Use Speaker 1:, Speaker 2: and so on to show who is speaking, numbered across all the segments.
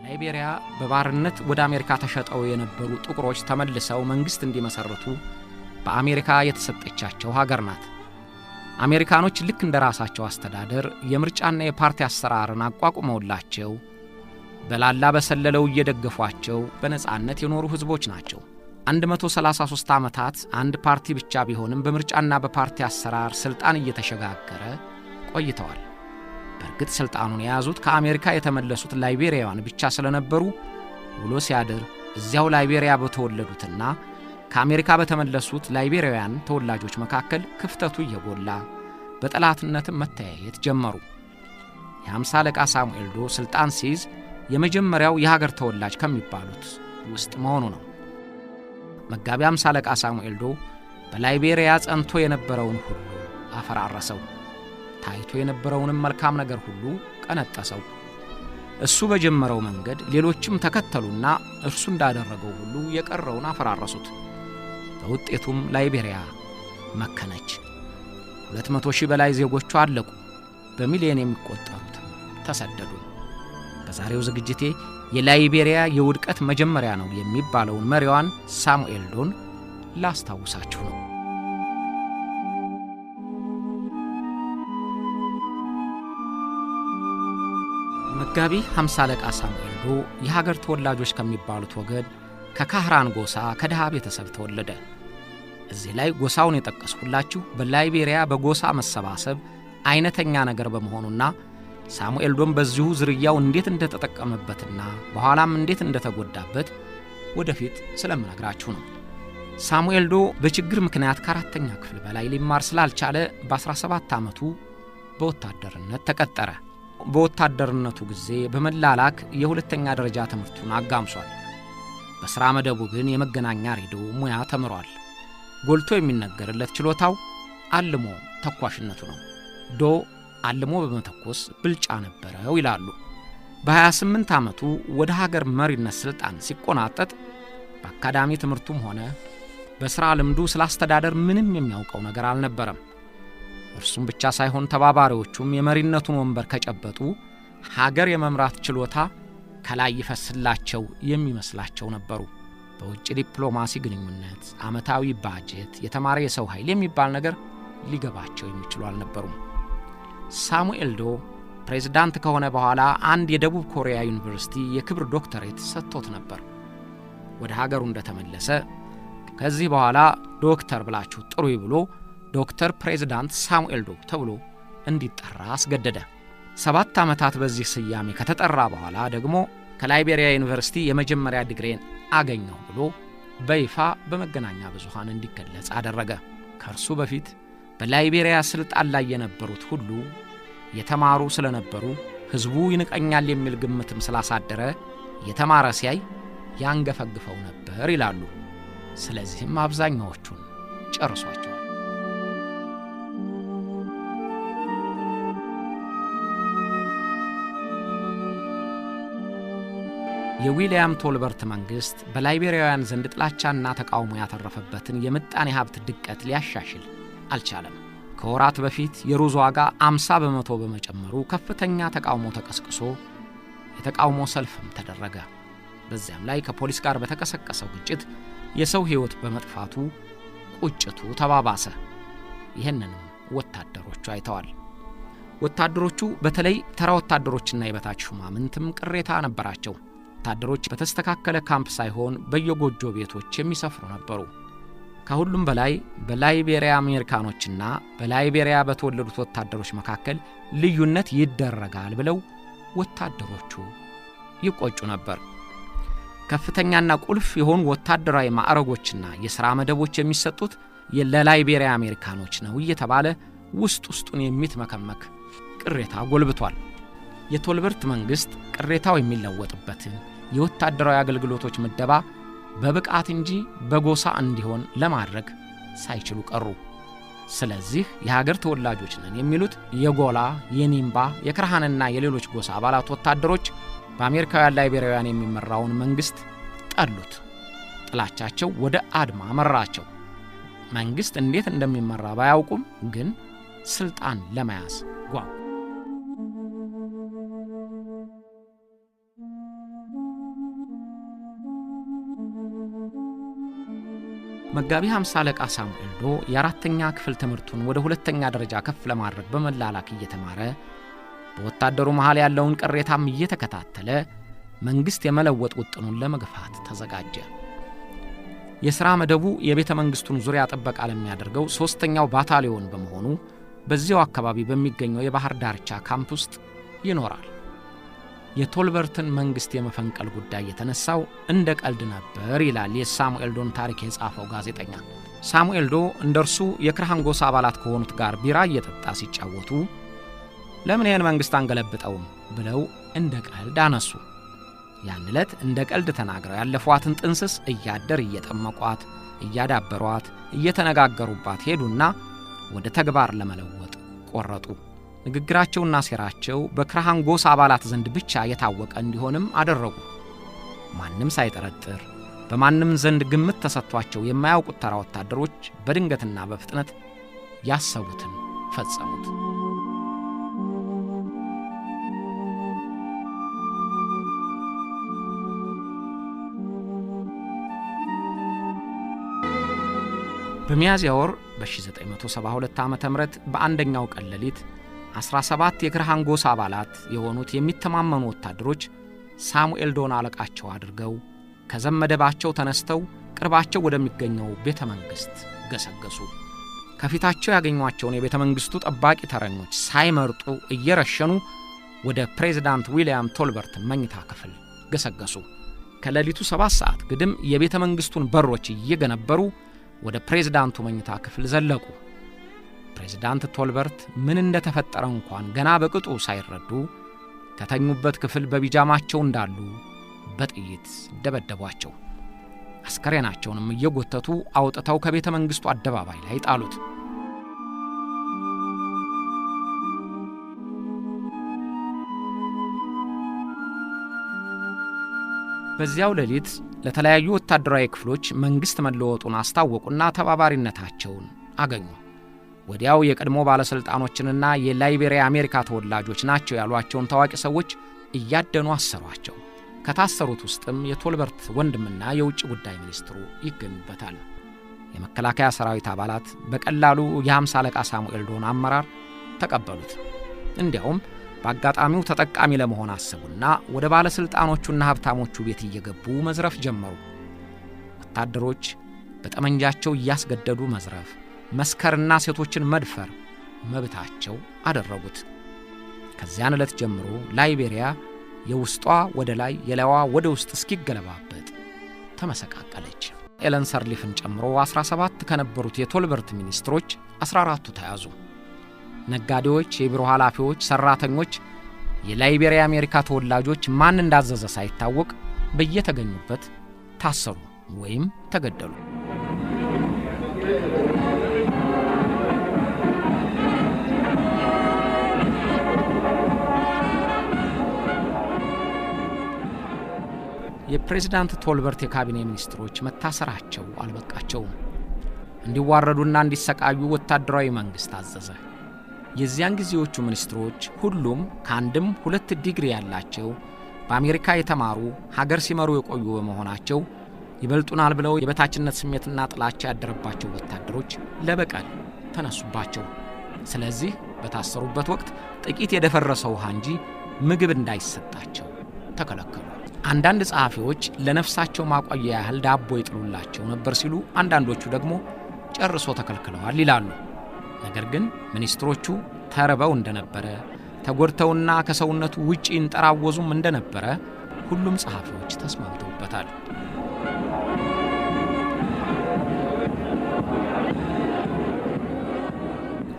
Speaker 1: ላይቤሪያ በባርነት ወደ አሜሪካ ተሸጠው የነበሩ ጥቁሮች ተመልሰው መንግሥት እንዲመሰርቱ በአሜሪካ የተሰጠቻቸው ሀገር ናት። አሜሪካኖች ልክ እንደ ራሳቸው አስተዳደር የምርጫና የፓርቲ አሰራርን አቋቁመውላቸው በላላ በሰለለው እየደገፏቸው በነጻነት የኖሩ ሕዝቦች ናቸው። 133 ዓመታት አንድ ፓርቲ ብቻ ቢሆንም በምርጫና በፓርቲ አሰራር ሥልጣን እየተሸጋገረ ቆይተዋል። በእርግጥ ሥልጣኑን የያዙት ከአሜሪካ የተመለሱት ላይቤሪያውያን ብቻ ስለነበሩ ውሎ ሲያድር እዚያው ላይቤሪያ በተወለዱትና ከአሜሪካ በተመለሱት ላይቤሪያውያን ተወላጆች መካከል ክፍተቱ እየጎላ በጠላትነትም መተያየት ጀመሩ። የሃምሳ አለቃ ሳሙኤል ዶ ሥልጣን ሲይዝ የመጀመሪያው የሀገር ተወላጅ ከሚባሉት ውስጥ መሆኑ ነው። መጋቢ ሃምሳ አለቃ ሳሙኤል ዶ በላይቤሪያ ጸንቶ የነበረውን ሁሉ አፈራረሰው። ታይቶ የነበረውንም መልካም ነገር ሁሉ ቀነጠሰው። እሱ በጀመረው መንገድ ሌሎችም ተከተሉና እርሱ እንዳደረገው ሁሉ የቀረውን አፈራረሱት። በውጤቱም ላይቤሪያ መከነች። 200,000 በላይ ዜጎቿ አለቁ። በሚሊዮን የሚቆጠሩትም ተሰደዱ። በዛሬው ዝግጅቴ የላይቤሪያ የውድቀት መጀመሪያ ነው የሚባለውን መሪዋን ሳሙኤል ዶን ላስታውሳችሁ ነው። መጋቢ ሃምሳ አለቃ ሳሙኤል ዶ የሀገር ተወላጆች ከሚባሉት ወገን ከካህራን ጎሳ ከድሃ ቤተሰብ ተወለደ። እዚህ ላይ ጎሳውን የጠቀስኩላችሁ በላይቤሪያ በጎሳ መሰባሰብ አይነተኛ ነገር በመሆኑና ሳሙኤል ዶም በዚሁ ዝርያው እንዴት እንደተጠቀመበትና በኋላም እንዴት እንደተጎዳበት ወደፊት ስለምነግራችሁ ነው። ሳሙኤል ዶ በችግር ምክንያት ከአራተኛ ክፍል በላይ ሊማር ስላልቻለ በ17 ዓመቱ በወታደርነት ተቀጠረ። በወታደርነቱ ጊዜ በመላላክ የሁለተኛ ደረጃ ትምህርቱን አጋምሷል። በሥራ መደቡ ግን የመገናኛ ሬዲዮ ሙያ ተምሯል። ጎልቶ የሚነገርለት ችሎታው አልሞ ተኳሽነቱ ነው። ዶ አልሞ በመተኮስ ብልጫ ነበረው ይላሉ። በ28 ዓመቱ ወደ ሀገር መሪነት ሥልጣን ሲቆናጠጥ በአካዳሚ ትምህርቱም ሆነ በሥራ ልምዱ ስለ አስተዳደር ምንም የሚያውቀው ነገር አልነበረም። እርሱም ብቻ ሳይሆን ተባባሪዎቹም የመሪነቱን ወንበር ከጨበጡ ሀገር የመምራት ችሎታ ከላይ ይፈስላቸው የሚመስላቸው ነበሩ። በውጭ ዲፕሎማሲ ግንኙነት፣ ዓመታዊ ባጀት፣ የተማረ የሰው ኃይል የሚባል ነገር ሊገባቸው የሚችሉ አልነበሩም። ሳሙኤል ዶ ፕሬዝዳንት ከሆነ በኋላ አንድ የደቡብ ኮሪያ ዩኒቨርሲቲ የክብር ዶክተሬት ሰጥቶት ነበር። ወደ ሀገሩ እንደተመለሰ ከዚህ በኋላ ዶክተር ብላችሁ ጥሩኝ ብሎ ዶክተር ፕሬዝዳንት ሳሙኤል ዶ ተብሎ እንዲጠራ አስገደደ። 7 ዓመታት በዚህ ስያሜ ከተጠራ በኋላ ደግሞ ከላይቤሪያ ዩኒቨርሲቲ የመጀመሪያ ዲግሪን አገኘሁ ብሎ በይፋ በመገናኛ ብዙሃን እንዲገለጽ አደረገ። ከእርሱ በፊት በላይቤሪያ ስልጣን ላይ የነበሩት ሁሉ የተማሩ ስለነበሩ ሕዝቡ ይንቀኛል የሚል ግምትም ስላሳደረ የተማረ ሲያይ ያንገፈግፈው ነበር ይላሉ። ስለዚህም አብዛኛዎቹን ጨርሷቸዋል። የዊልያም ቶልበርት መንግስት በላይቤሪያውያን ዘንድ ጥላቻና ተቃውሞ ያተረፈበትን የምጣኔ ሀብት ድቀት ሊያሻሽል አልቻለም። ከወራት በፊት የሩዝ ዋጋ 50% በመጨመሩ ከፍተኛ ተቃውሞ ተቀስቅሶ የተቃውሞ ሰልፍም ተደረገ። በዚያም ላይ ከፖሊስ ጋር በተቀሰቀሰው ግጭት የሰው ሕይወት በመጥፋቱ ቁጭቱ ተባባሰ። ይህንንም ወታደሮቹ አይተዋል። ወታደሮቹ በተለይ ተራ ወታደሮችና የበታች ሹማምንትም ቅሬታ ነበራቸው። ወታደሮች በተስተካከለ ካምፕ ሳይሆን በየጎጆ ቤቶች የሚሰፍሩ ነበሩ። ከሁሉም በላይ በላይቤሪያ አሜሪካኖችና በላይቤሪያ በተወለዱት ወታደሮች መካከል ልዩነት ይደረጋል ብለው ወታደሮቹ ይቆጩ ነበር። ከፍተኛና ቁልፍ የሆኑ ወታደራዊ ማዕረጎችና የሥራ መደቦች የሚሰጡት ለላይቤሪያ አሜሪካኖች ነው እየተባለ ውስጥ ውስጡን የሚትመከመክ ቅሬታ ጎልብቷል። የቶልበርት መንግስት ቅሬታው የሚለወጥበትን የወታደራዊ አገልግሎቶች ምደባ በብቃት እንጂ በጎሳ እንዲሆን ለማድረግ ሳይችሉ ቀሩ። ስለዚህ የሀገር ተወላጆች ነን የሚሉት የጎላ፣ የኒምባ፣ የክርሃንና የሌሎች ጎሳ አባላት ወታደሮች በአሜሪካውያን ላይቤሪያውያን የሚመራውን መንግስት ጠሉት። ጥላቻቸው ወደ አድማ መራቸው። መንግስት እንዴት እንደሚመራ ባያውቁም ግን ስልጣን ለመያዝ ጓጉ። መጋቢ 50 አለቃ ሳሙኤል ዶ የአራተኛ ክፍል ትምህርቱን ወደ ሁለተኛ ደረጃ ከፍ ለማድረግ በመላላክ እየተማረ በወታደሩ መሃል ያለውን ቅሬታም እየተከታተለ መንግሥት የመለወጥ ውጥኑን ለመግፋት ተዘጋጀ። የሥራ መደቡ የቤተ መንግሥቱን ዙሪያ ጥበቃ ለሚያደርገው ሦስተኛው ባታሊዮን በመሆኑ በዚያው አካባቢ በሚገኘው የባህር ዳርቻ ካምፕ ውስጥ ይኖራል። የቶልበርትን መንግሥት የመፈንቀል ጉዳይ የተነሳው እንደ ቀልድ ነበር ይላል የሳሙኤል ዶን ታሪክ የጻፈው ጋዜጠኛ። ሳሙኤል ዶ እንደርሱ የክርሃን ጎሳ አባላት ከሆኑት ጋር ቢራ እየጠጣ ሲጫወቱ ለምን ይህን መንግሥት አንገለብጠውም ብለው እንደ ቀልድ አነሱ። ያን ዕለት እንደ ቀልድ ተናግረው ያለፏትን ጥንስስ እያደር እየጠመቋት፣ እያዳበሯት፣ እየተነጋገሩባት ሄዱና ወደ ተግባር ለመለወጥ ቆረጡ። ንግግራቸውና ሴራቸው በክርሃን ጎሳ አባላት ዘንድ ብቻ የታወቀ እንዲሆንም አደረጉ። ማንም ሳይጠረጥር በማንም ዘንድ ግምት ተሰጥቷቸው የማያውቁት ተራ ወታደሮች በድንገትና በፍጥነት ያሰቡትን ፈጸሙት። በሚያዝያ ወር በ1972 ዓ.ም በአንደኛው ቀን ሌሊት 17 የክርሃን ጎሳ አባላት የሆኑት የሚተማመኑ ወታደሮች ሳሙኤል ዶን አለቃቸው አድርገው ከዘመደባቸው ተነስተው ቅርባቸው ወደሚገኘው ቤተ መንግሥት ገሰገሱ። ከፊታቸው ያገኟቸውን የቤተ መንግሥቱ ጠባቂ ተረኞች ሳይመርጡ እየረሸኑ ወደ ፕሬዝዳንት ዊልያም ቶልበርት መኝታ ክፍል ገሰገሱ። ከሌሊቱ 7 ሰዓት ግድም የቤተ መንግሥቱን በሮች እየገነበሩ ወደ ፕሬዝዳንቱ መኝታ ክፍል ዘለቁ። ፕሬዝዳንት ቶልበርት ምን እንደተፈጠረ እንኳን ገና በቅጡ ሳይረዱ ከተኙበት ክፍል በቢጃማቸው እንዳሉ በጥይት ደበደቧቸው። አስከሬናቸውንም እየጎተቱ አውጥተው ከቤተ መንግሥቱ አደባባይ ላይ ጣሉት። በዚያው ሌሊት ለተለያዩ ወታደራዊ ክፍሎች መንግሥት መለወጡን አስታወቁና ተባባሪነታቸውን አገኙ። ወዲያው የቀድሞ ባለሥልጣኖችንና የላይቤሪያ አሜሪካ ተወላጆች ናቸው ያሏቸውን ታዋቂ ሰዎች እያደኑ አሰሯቸው። ከታሰሩት ውስጥም የቶልበርት ወንድምና የውጭ ጉዳይ ሚኒስትሩ ይገኙበታል። የመከላከያ ሰራዊት አባላት በቀላሉ የ50 አለቃ ሳሙኤል ዶን አመራር ተቀበሉት። እንዲያውም በአጋጣሚው ተጠቃሚ ለመሆን አሰቡና ወደ ባለሥልጣኖቹና ሀብታሞቹ ቤት እየገቡ መዝረፍ ጀመሩ። ወታደሮች በጠመንጃቸው እያስገደዱ መዝረፍ፣ መስከርና ሴቶችን መድፈር መብታቸው አደረጉት። ከዚያን ዕለት ጀምሮ ላይቤሪያ የውስጧ ወደ ላይ የላይዋ ወደ ውስጥ እስኪገለባበጥ ተመሰቃቀለች። ኤለን ሰርሊፍን ጨምሮ 17 ከነበሩት የቶልበርት ሚኒስትሮች 14ቱ ተያዙ። ነጋዴዎች፣ የቢሮ ኃላፊዎች፣ ሰራተኞች፣ የላይቤሪያ አሜሪካ ተወላጆች ማን እንዳዘዘ ሳይታወቅ በየተገኙበት ታሰሩ ወይም ተገደሉ። የፕሬዝዳንት ቶልበርት የካቢኔ ሚኒስትሮች መታሰራቸው አልበቃቸውም። እንዲዋረዱና እንዲሰቃዩ ወታደራዊ መንግሥት አዘዘ። የዚያን ጊዜዎቹ ሚኒስትሮች ሁሉም ከአንድም ሁለት ዲግሪ ያላቸው በአሜሪካ የተማሩ ሀገር ሲመሩ የቆዩ በመሆናቸው ይበልጡናል ብለው የበታችነት ስሜትና ጥላቻ ያደረባቸው ወታደሮች ለበቀል ተነሱባቸው። ስለዚህ በታሰሩበት ወቅት ጥቂት የደፈረሰ ውሃ እንጂ ምግብ እንዳይሰጣቸው ተከለከሉ። አንዳንድ ጸሐፊዎች ለነፍሳቸው ማቆያ ያህል ዳቦ ይጥሉላቸው ነበር ሲሉ፣ አንዳንዶቹ ደግሞ ጨርሶ ተከልክለዋል ይላሉ። ነገር ግን ሚኒስትሮቹ ተርበው እንደነበረ፣ ተጎድተውና ከሰውነቱ ውጪ እንጠራወዙም እንደነበረ ሁሉም ጸሐፊዎች ተስማምተውበታል።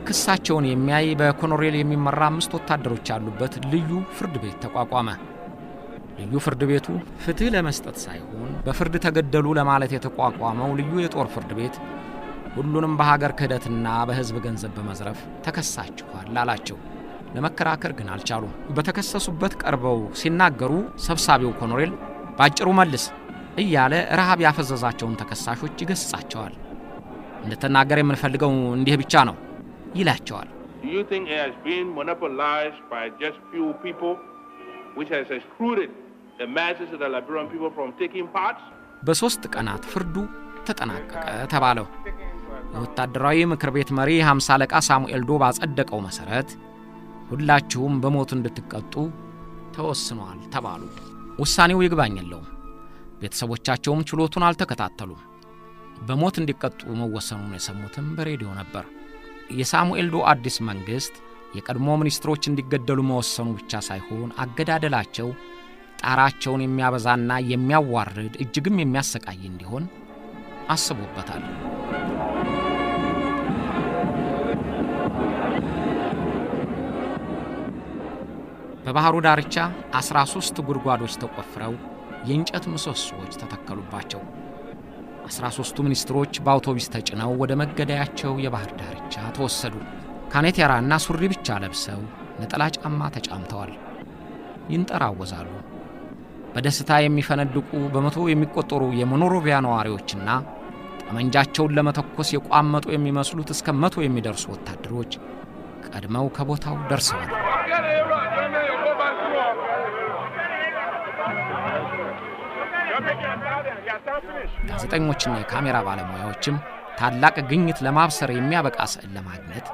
Speaker 1: ክሳቸውን የሚያይ በኮሎኔል የሚመራ 5 ወታደሮች ያሉበት ልዩ ፍርድ ቤት ተቋቋመ። ልዩ ፍርድ ቤቱ ፍትህ ለመስጠት ሳይሆን በፍርድ ተገደሉ ለማለት የተቋቋመው ልዩ የጦር ፍርድ ቤት ሁሉንም በሀገር ክህደትና በሕዝብ ገንዘብ በመዝረፍ ተከሳችኋል አላቸው። ለመከራከር ግን አልቻሉም። በተከሰሱበት ቀርበው ሲናገሩ ሰብሳቢው ኮሎኔል ባጭሩ መልስ እያለ ረሃብ ያፈዘዛቸውን ተከሳሾች ይገስጻቸዋል። እንድትናገር የምንፈልገው እንዲህ ብቻ ነው ይላቸዋል።
Speaker 2: Do you think it has been monopolized by just few people, which has excluded the masses of the Liberian people from taking part?
Speaker 1: በ3 ቀናት ፍርዱ ተጠናቀቀ ተባለው። የወታደራዊ ምክር ቤት መሪ 50 አለቃ ሳሙኤል ዶ ባጸደቀው መሰረት ሁላችሁም በሞት እንድትቀጡ ተወስኗል ተባሉ። ውሳኔው ይግባኝ የለውም። ቤተሰቦቻቸውም ችሎቱን አልተከታተሉም። በሞት እንዲቀጡ መወሰኑን የሰሙትም በሬዲዮ ነበር። የሳሙኤል ዶ አዲስ መንግስት የቀድሞ ሚኒስትሮች እንዲገደሉ መወሰኑ ብቻ ሳይሆን አገዳደላቸው ጣራቸውን የሚያበዛና የሚያዋርድ እጅግም የሚያሰቃይ እንዲሆን አስቦበታል። በባህሩ ዳርቻ 13 ጉድጓዶች ተቆፍረው የእንጨት ምሰሶዎች ተተከሉባቸው። 13ቱ ሚኒስትሮች በአውቶቡስ ተጭነው ወደ መገደያቸው የባህር ዳርቻ ተወሰዱ። ካኔቴራና ሱሪ ብቻ ለብሰው ነጠላ ጫማ ተጫምተዋል። ይንጠራወዛሉ። በደስታ የሚፈነድቁ በመቶ የሚቆጠሩ የሞኖሮቪያ ነዋሪዎችና ጠመንጃቸውን ለመተኮስ የቋመጡ የሚመስሉት እስከ 100 የሚደርሱ ወታደሮች ቀድመው ከቦታው ደርሰዋል። ጋዜጠኞችና የካሜራ ባለሙያዎችም ታላቅ ግኝት ለማብሰር የሚያበቃ ስዕል ለማግኘት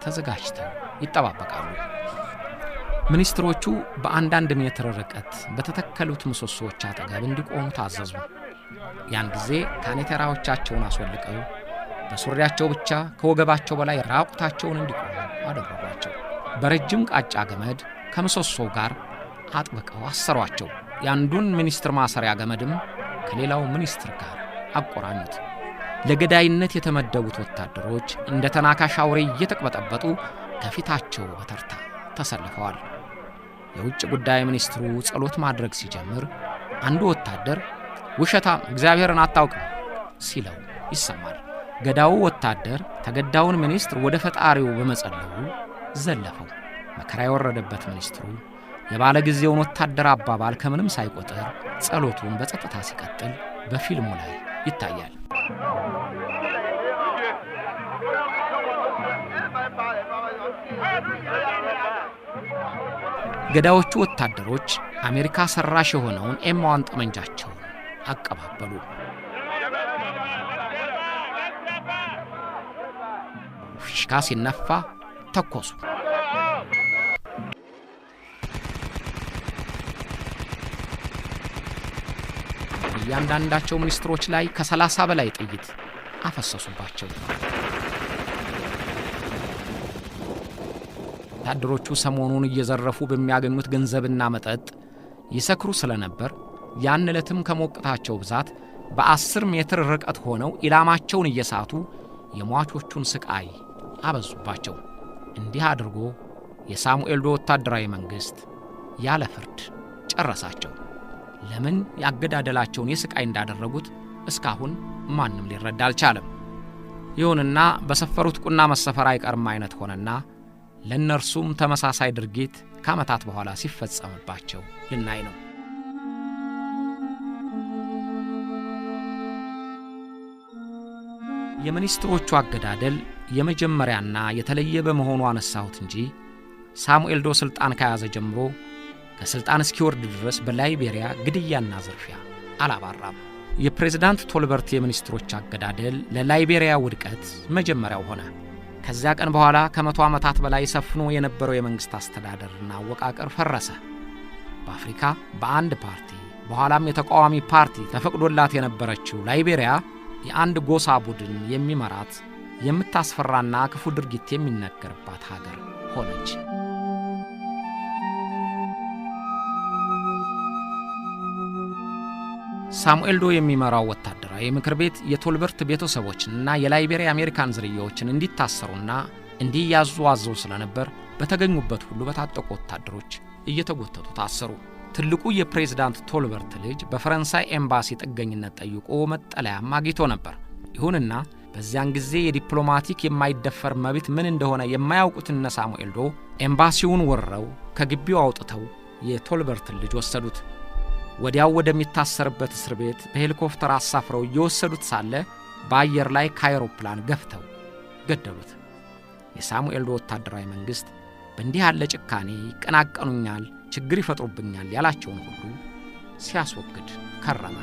Speaker 1: ተዘጋጅተው ይጠባበቃሉ። ሚኒስትሮቹ በአንዳንድ ሜትር ርቀት በተተከሉት ምሰሶዎች አጠገብ እንዲቆሙ ታዘዙ። ያን ጊዜ ካኔቴራዎቻቸውን አስወልቀው በሱሪያቸው ብቻ ከወገባቸው በላይ ራቁታቸውን እንዲቆሙ አደረጓቸው። በረጅም ቃጫ ገመድ ከምሰሶው ጋር አጥብቀው አሰሯቸው። የአንዱን ሚኒስትር ማሰሪያ ገመድም ከሌላው ሚኒስትር ጋር አቆራኙት። ለገዳይነት የተመደቡት ወታደሮች እንደ ተናካሽ አውሬ እየተቅበጠበጡ ከፊታቸው በተርታ ተሰልፈዋል። የውጭ ጉዳይ ሚኒስትሩ ጸሎት ማድረግ ሲጀምር አንዱ ወታደር ውሸታም፣ እግዚአብሔርን አታውቅም ሲለው ይሰማል። ገዳው ወታደር ተገዳውን ሚኒስትር ወደ ፈጣሪው በመጸለዩ ዘለፈው። መከራ የወረደበት ሚኒስትሩ የባለ ጊዜውን ወታደር አባባል ከምንም ሳይቆጥር ጸሎቱን በጸጥታ ሲቀጥል በፊልሙ ላይ ይታያል። ገዳዎቹ ወታደሮች አሜሪካ ሰራሽ የሆነውን M1 ጠመንጃቸውን አቀባበሉ። ፊሽካ ሲነፋ ተኮሱ። እያንዳንዳቸው ሚኒስትሮች ላይ ከ30 በላይ ጥይት አፈሰሱባቸው። ወታደሮቹ ሰሞኑን እየዘረፉ በሚያገኙት ገንዘብና መጠጥ ይሰክሩ ስለነበር ያን ዕለትም ከሞቅታቸው ብዛት በ10 ሜትር ርቀት ሆነው ኢላማቸውን እየሳቱ የሟቾቹን ስቃይ አበዙባቸው። እንዲህ አድርጎ የሳሙኤል ዶ ወታደራዊ መንግስት ያለ ፍርድ ጨረሳቸው። ለምን ያገዳደላቸውን የስቃይ እንዳደረጉት እስካሁን ማንም ሊረዳ አልቻለም። ይሁንና በሰፈሩት ቁና መሰፈር አይቀርም አይነት ሆነና ለነርሱም ተመሳሳይ ድርጊት ከዓመታት በኋላ ሲፈጸምባቸው ልናይ ነው። የሚኒስትሮቹ አገዳደል የመጀመሪያና የተለየ በመሆኑ አነሳሁት እንጂ ሳሙኤል ዶ ስልጣን ከያዘ ጀምሮ ከስልጣን እስኪወርድ ድረስ በላይቤሪያ ግድያና ዝርፊያ አላባራም። የፕሬዝዳንት ቶልበርት የሚኒስትሮች አገዳደል ለላይቤሪያ ውድቀት መጀመሪያው ሆነ። ከዚያ ቀን በኋላ ከ100 ዓመታት በላይ ሰፍኖ የነበረው የመንግስት አስተዳደርና አወቃቀር ፈረሰ። በአፍሪካ በአንድ ፓርቲ በኋላም የተቃዋሚ ፓርቲ ተፈቅዶላት የነበረችው ላይቤሪያ የአንድ ጎሳ ቡድን የሚመራት የምታስፈራና ክፉ ድርጊት የሚነገርባት ሀገር ሆነች። ሳሙኤል ዶ የሚመራው ወታደራዊ ምክር ቤት የቶልበርት ቤተሰቦችንና የላይቤሪያ አሜሪካን ዝርያዎችን እንዲታሰሩና እንዲያዙ አዘው ስለነበር በተገኙበት ሁሉ በታጠቁ ወታደሮች እየተጎተቱ ታሰሩ። ትልቁ የፕሬዝዳንት ቶልበርት ልጅ በፈረንሳይ ኤምባሲ ጥገኝነት ጠይቆ መጠለያም አግኝቶ ነበር። ይሁንና በዚያን ጊዜ የዲፕሎማቲክ የማይደፈር መብት ምን እንደሆነ የማያውቁት እነ ሳሙኤል ዶ ኤምባሲውን ወረው ከግቢው አውጥተው የቶልበርትን ልጅ ወሰዱት። ወዲያው ወደሚታሰርበት እስር ቤት በሄሊኮፕተር አሳፍረው እየወሰዱት ሳለ በአየር ላይ ከአውሮፕላን ገፍተው ገደሉት። የሳሙኤል ዶ ወታደራዊ መንግስት በእንዲህ ያለ ጭካኔ ይቀናቀኑኛል፣ ችግር ይፈጥሩብኛል ያላቸውን ሁሉ ሲያስወግድ ከረመ።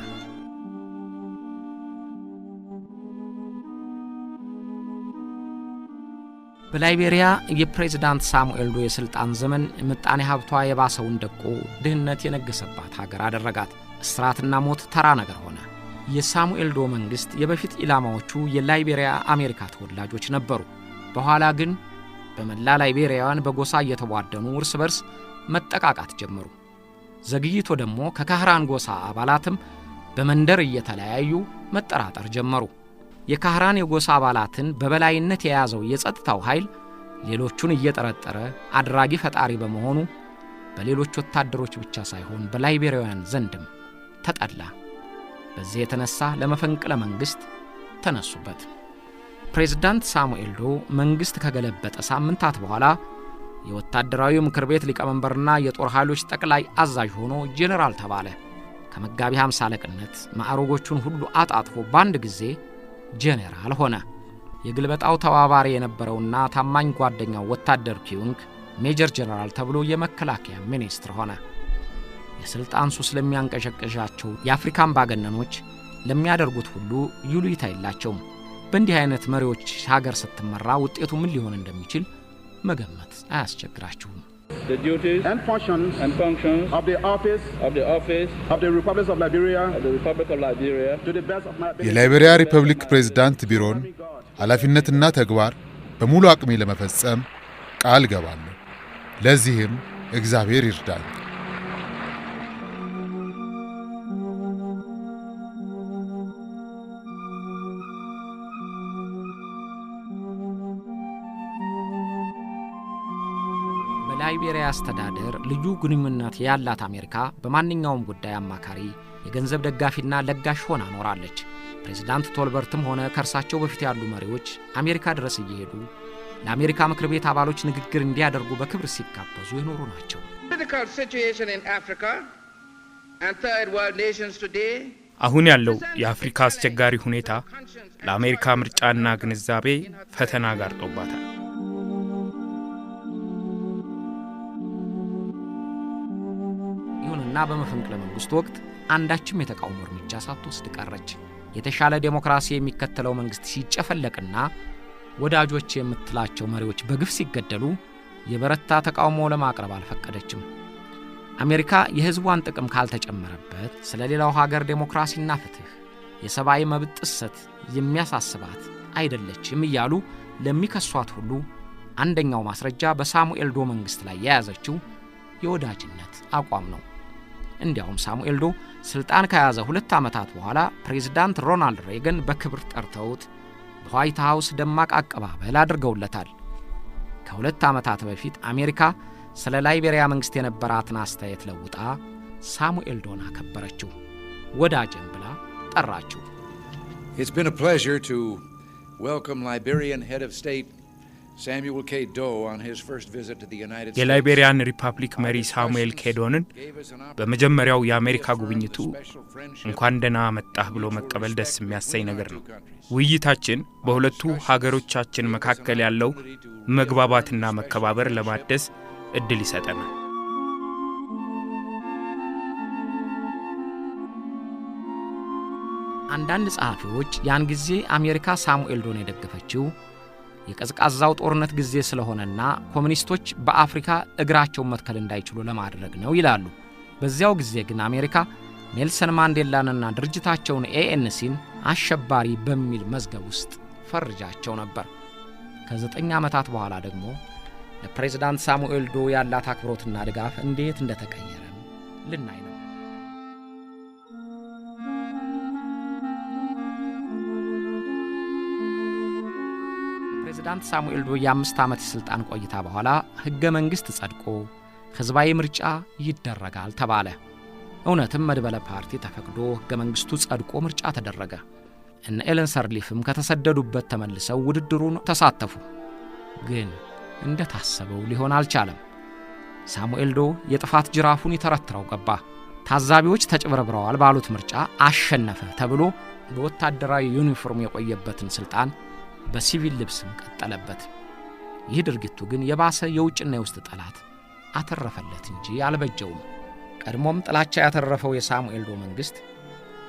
Speaker 1: በላይቤሪያ የፕሬዝዳንት ሳሙኤል ዶ የሥልጣን ዘመን ምጣኔ ሀብቷ የባሰውን ደቆ ድህነት የነገሰባት ሀገር አደረጋት። እስራትና ሞት ተራ ነገር ሆነ። የሳሙኤል ዶ መንግሥት የበፊት ኢላማዎቹ የላይቤሪያ አሜሪካ ተወላጆች ነበሩ። በኋላ ግን በመላ ላይቤሪያውያን በጎሳ እየተቧደኑ እርስ በርስ መጠቃቃት ጀመሩ። ዘግይቶ ደግሞ ከካህራን ጎሳ አባላትም በመንደር እየተለያዩ መጠራጠር ጀመሩ። የካህራን የጎሳ አባላትን በበላይነት የያዘው የጸጥታው ኃይል ሌሎቹን እየጠረጠረ አድራጊ ፈጣሪ በመሆኑ በሌሎች ወታደሮች ብቻ ሳይሆን በላይቤሪያውያን ዘንድም ተጠላ። በዚህ የተነሳ ለመፈንቅለ መንግሥት ተነሱበት። ፕሬዝዳንት ሳሙኤል ዶ መንግሥት ከገለበጠ ሳምንታት በኋላ የወታደራዊ ምክር ቤት ሊቀመንበርና የጦር ኃይሎች ጠቅላይ አዛዥ ሆኖ ጄኔራል ተባለ። ከመጋቢ 50 አለቅነት ማዕረጎቹን ሁሉ አጣጥፎ በአንድ ጊዜ ጄኔራል ሆነ። የግልበጣው ተባባሪ የነበረውና ታማኝ ጓደኛው ወታደር ኪዩንግ ሜጀር ጄኔራል ተብሎ የመከላከያ ሚኒስትር ሆነ። የሥልጣን ሱስ ለሚያንቀዠቅዣቸው የአፍሪካ አምባገነኖች ለሚያደርጉት ሁሉ ይሉኝታ የላቸውም። በእንዲህ አይነት መሪዎች ሀገር ስትመራ ውጤቱ ምን ሊሆን እንደሚችል መገመት አያስቸግራችሁም።
Speaker 2: The duties
Speaker 3: and functions
Speaker 2: and functions
Speaker 3: of the office
Speaker 2: of the office
Speaker 3: of the Republic of Liberia
Speaker 2: of the Republic of Liberia
Speaker 3: to the best of my ability.
Speaker 4: የላይቤሪያ ሪፐብሊክ ፕሬዝዳንት ቢሮን ኃላፊነትና ተግባር በሙሉ አቅሜ ለመፈጸም ቃል እገባለሁ። ለዚህም እግዚአብሔር ይርዳኝ።
Speaker 1: በላይቤሪያ አስተዳደር ልዩ ግንኙነት ያላት አሜሪካ በማንኛውም ጉዳይ አማካሪ፣ የገንዘብ ደጋፊና ለጋሽ ሆና ኖራለች። ፕሬዝዳንት ቶልበርትም ሆነ ከእርሳቸው በፊት ያሉ መሪዎች አሜሪካ ድረስ እየሄዱ ለአሜሪካ ምክር ቤት አባሎች ንግግር እንዲያደርጉ በክብር ሲጋበዙ የኖሩ ናቸው።
Speaker 5: Political situation in Africa and third world nations today
Speaker 6: አሁን ያለው የአፍሪካ አስቸጋሪ ሁኔታ ለአሜሪካ ምርጫና ግንዛቤ ፈተና ጋርጦባታል።
Speaker 1: ይሁንና በመፈንቅለ መንግስቱ ወቅት አንዳችም የተቃውሞ እርምጃ ሳትወስድ ቀረች። የተሻለ ዴሞክራሲ የሚከተለው መንግስት ሲጨፈለቅና ወዳጆች የምትላቸው መሪዎች በግፍ ሲገደሉ የበረታ ተቃውሞ ለማቅረብ አልፈቀደችም። አሜሪካ የሕዝቧን ጥቅም ካልተጨመረበት ስለ ሌላው ሀገር ዴሞክራሲና ፍትህ፣ የሰብአዊ መብት ጥሰት የሚያሳስባት አይደለችም እያሉ ለሚከሷት ሁሉ አንደኛው ማስረጃ በሳሙኤል ዶ መንግስት ላይ የያዘችው የወዳጅነት አቋም ነው። እንዲያውም ሳሙኤል ዶ ስልጣን ከያዘ 2 ዓመታት በኋላ ፕሬዝዳንት ሮናልድ ሬገን በክብር ጠርተውት በዋይት ሃውስ ደማቅ አቀባበል አድርገውለታል። ከ2 ዓመታት በፊት አሜሪካ ስለ ላይቤሪያ መንግስት የነበራትን አስተያየት ለውጣ ሳሙኤል ዶን አከበረችው፣ ወዳጅም ብላ ጠራችው።
Speaker 7: It's been a pleasure to welcome Liberian head of state Samuel K. Doe on his first visit to the United States.
Speaker 6: የላይቤሪያን ሪፐብሊክ መሪ ሳሙኤል ኬዶንን በመጀመሪያው የአሜሪካ ጉብኝቱ እንኳን ደህና መጣህ ብሎ መቀበል ደስ የሚያሰኝ ነገር ነው። ውይይታችን በሁለቱ ሀገሮቻችን መካከል ያለው መግባባትና መከባበር ለማደስ እድል ይሰጠናል።
Speaker 1: አንዳንድ ጸሐፊዎች ያን ጊዜ አሜሪካ ሳሙኤል ዶን የደገፈችው የቀዝቃዛው ጦርነት ጊዜ ስለሆነና ኮሙኒስቶች በአፍሪካ እግራቸውን መትከል እንዳይችሉ ለማድረግ ነው ይላሉ። በዚያው ጊዜ ግን አሜሪካ ኔልሰን ማንዴላንና ድርጅታቸውን ኤኤንሲን አሸባሪ በሚል መዝገብ ውስጥ ፈርጃቸው ነበር። ከ9 ዓመታት በኋላ ደግሞ ለፕሬዝዳንት ሳሙኤል ዶ ያላት አክብሮትና ድጋፍ እንዴት እንደተቀየረ ልናይ ነው። ፕሬዝዳንት ሳሙኤል ዶ የ5 ዓመት የሥልጣን ቆይታ በኋላ ሕገ መንግሥት ጸድቆ ሕዝባዊ ምርጫ ይደረጋል ተባለ። እውነትም መድበለ ፓርቲ ተፈቅዶ ሕገ መንግሥቱ ጸድቆ ምርጫ ተደረገ። እነ ኤለን ሰርሊፍም ከተሰደዱበት ተመልሰው ውድድሩን ተሳተፉ። ግን እንደታሰበው ሊሆን አልቻለም። ሳሙኤል ዶ የጥፋት ጅራፉን ይተረትረው ገባ። ታዛቢዎች ተጭበርብረዋል ባሉት ምርጫ አሸነፈ ተብሎ በወታደራዊ ዩኒፎርም የቆየበትን ስልጣን በሲቪል ልብስም ቀጠለበት። ይህ ድርጊቱ ግን የባሰ የውጭና የውስጥ ጠላት አተረፈለት እንጂ አልበጀውም። ቀድሞም ጥላቻ ያተረፈው የሳሙኤል ዶ መንግስት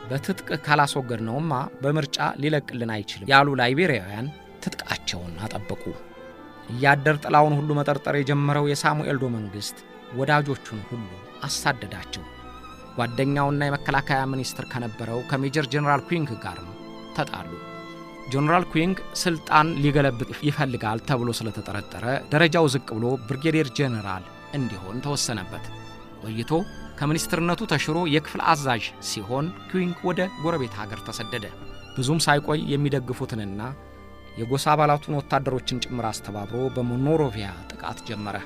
Speaker 1: በትጥቅ ካላስወገድነውማ በምርጫ ሊለቅልን አይችልም ያሉ ላይቤሪያውያን ትጥቃቸውን አጠበቁ። እያደር ጥላውን ሁሉ መጠርጠር የጀመረው የሳሙኤል ዶ መንግሥት ወዳጆቹን ሁሉ አሳደዳቸው። ጓደኛውና የመከላከያ ሚኒስትር ከነበረው ከሜጀር ጀነራል ኩዊንግ ጋርም ተጣሉ። ጀነራል ኩዊንግ ስልጣን ሊገለብጥ ይፈልጋል ተብሎ ስለተጠረጠረ ደረጃው ዝቅ ብሎ ብርጌዴር ጀነራል እንዲሆን ተወሰነበት። ቆይቶ ከሚኒስትርነቱ ተሽሮ የክፍል አዛዥ ሲሆን ኩዊንግ ወደ ጎረቤት ሀገር ተሰደደ። ብዙም ሳይቆይ የሚደግፉትንና የጎሳ አባላቱን ወታደሮችን ጭምር አስተባብሮ በሞኖሮቪያ ጥቃት ጀመረ።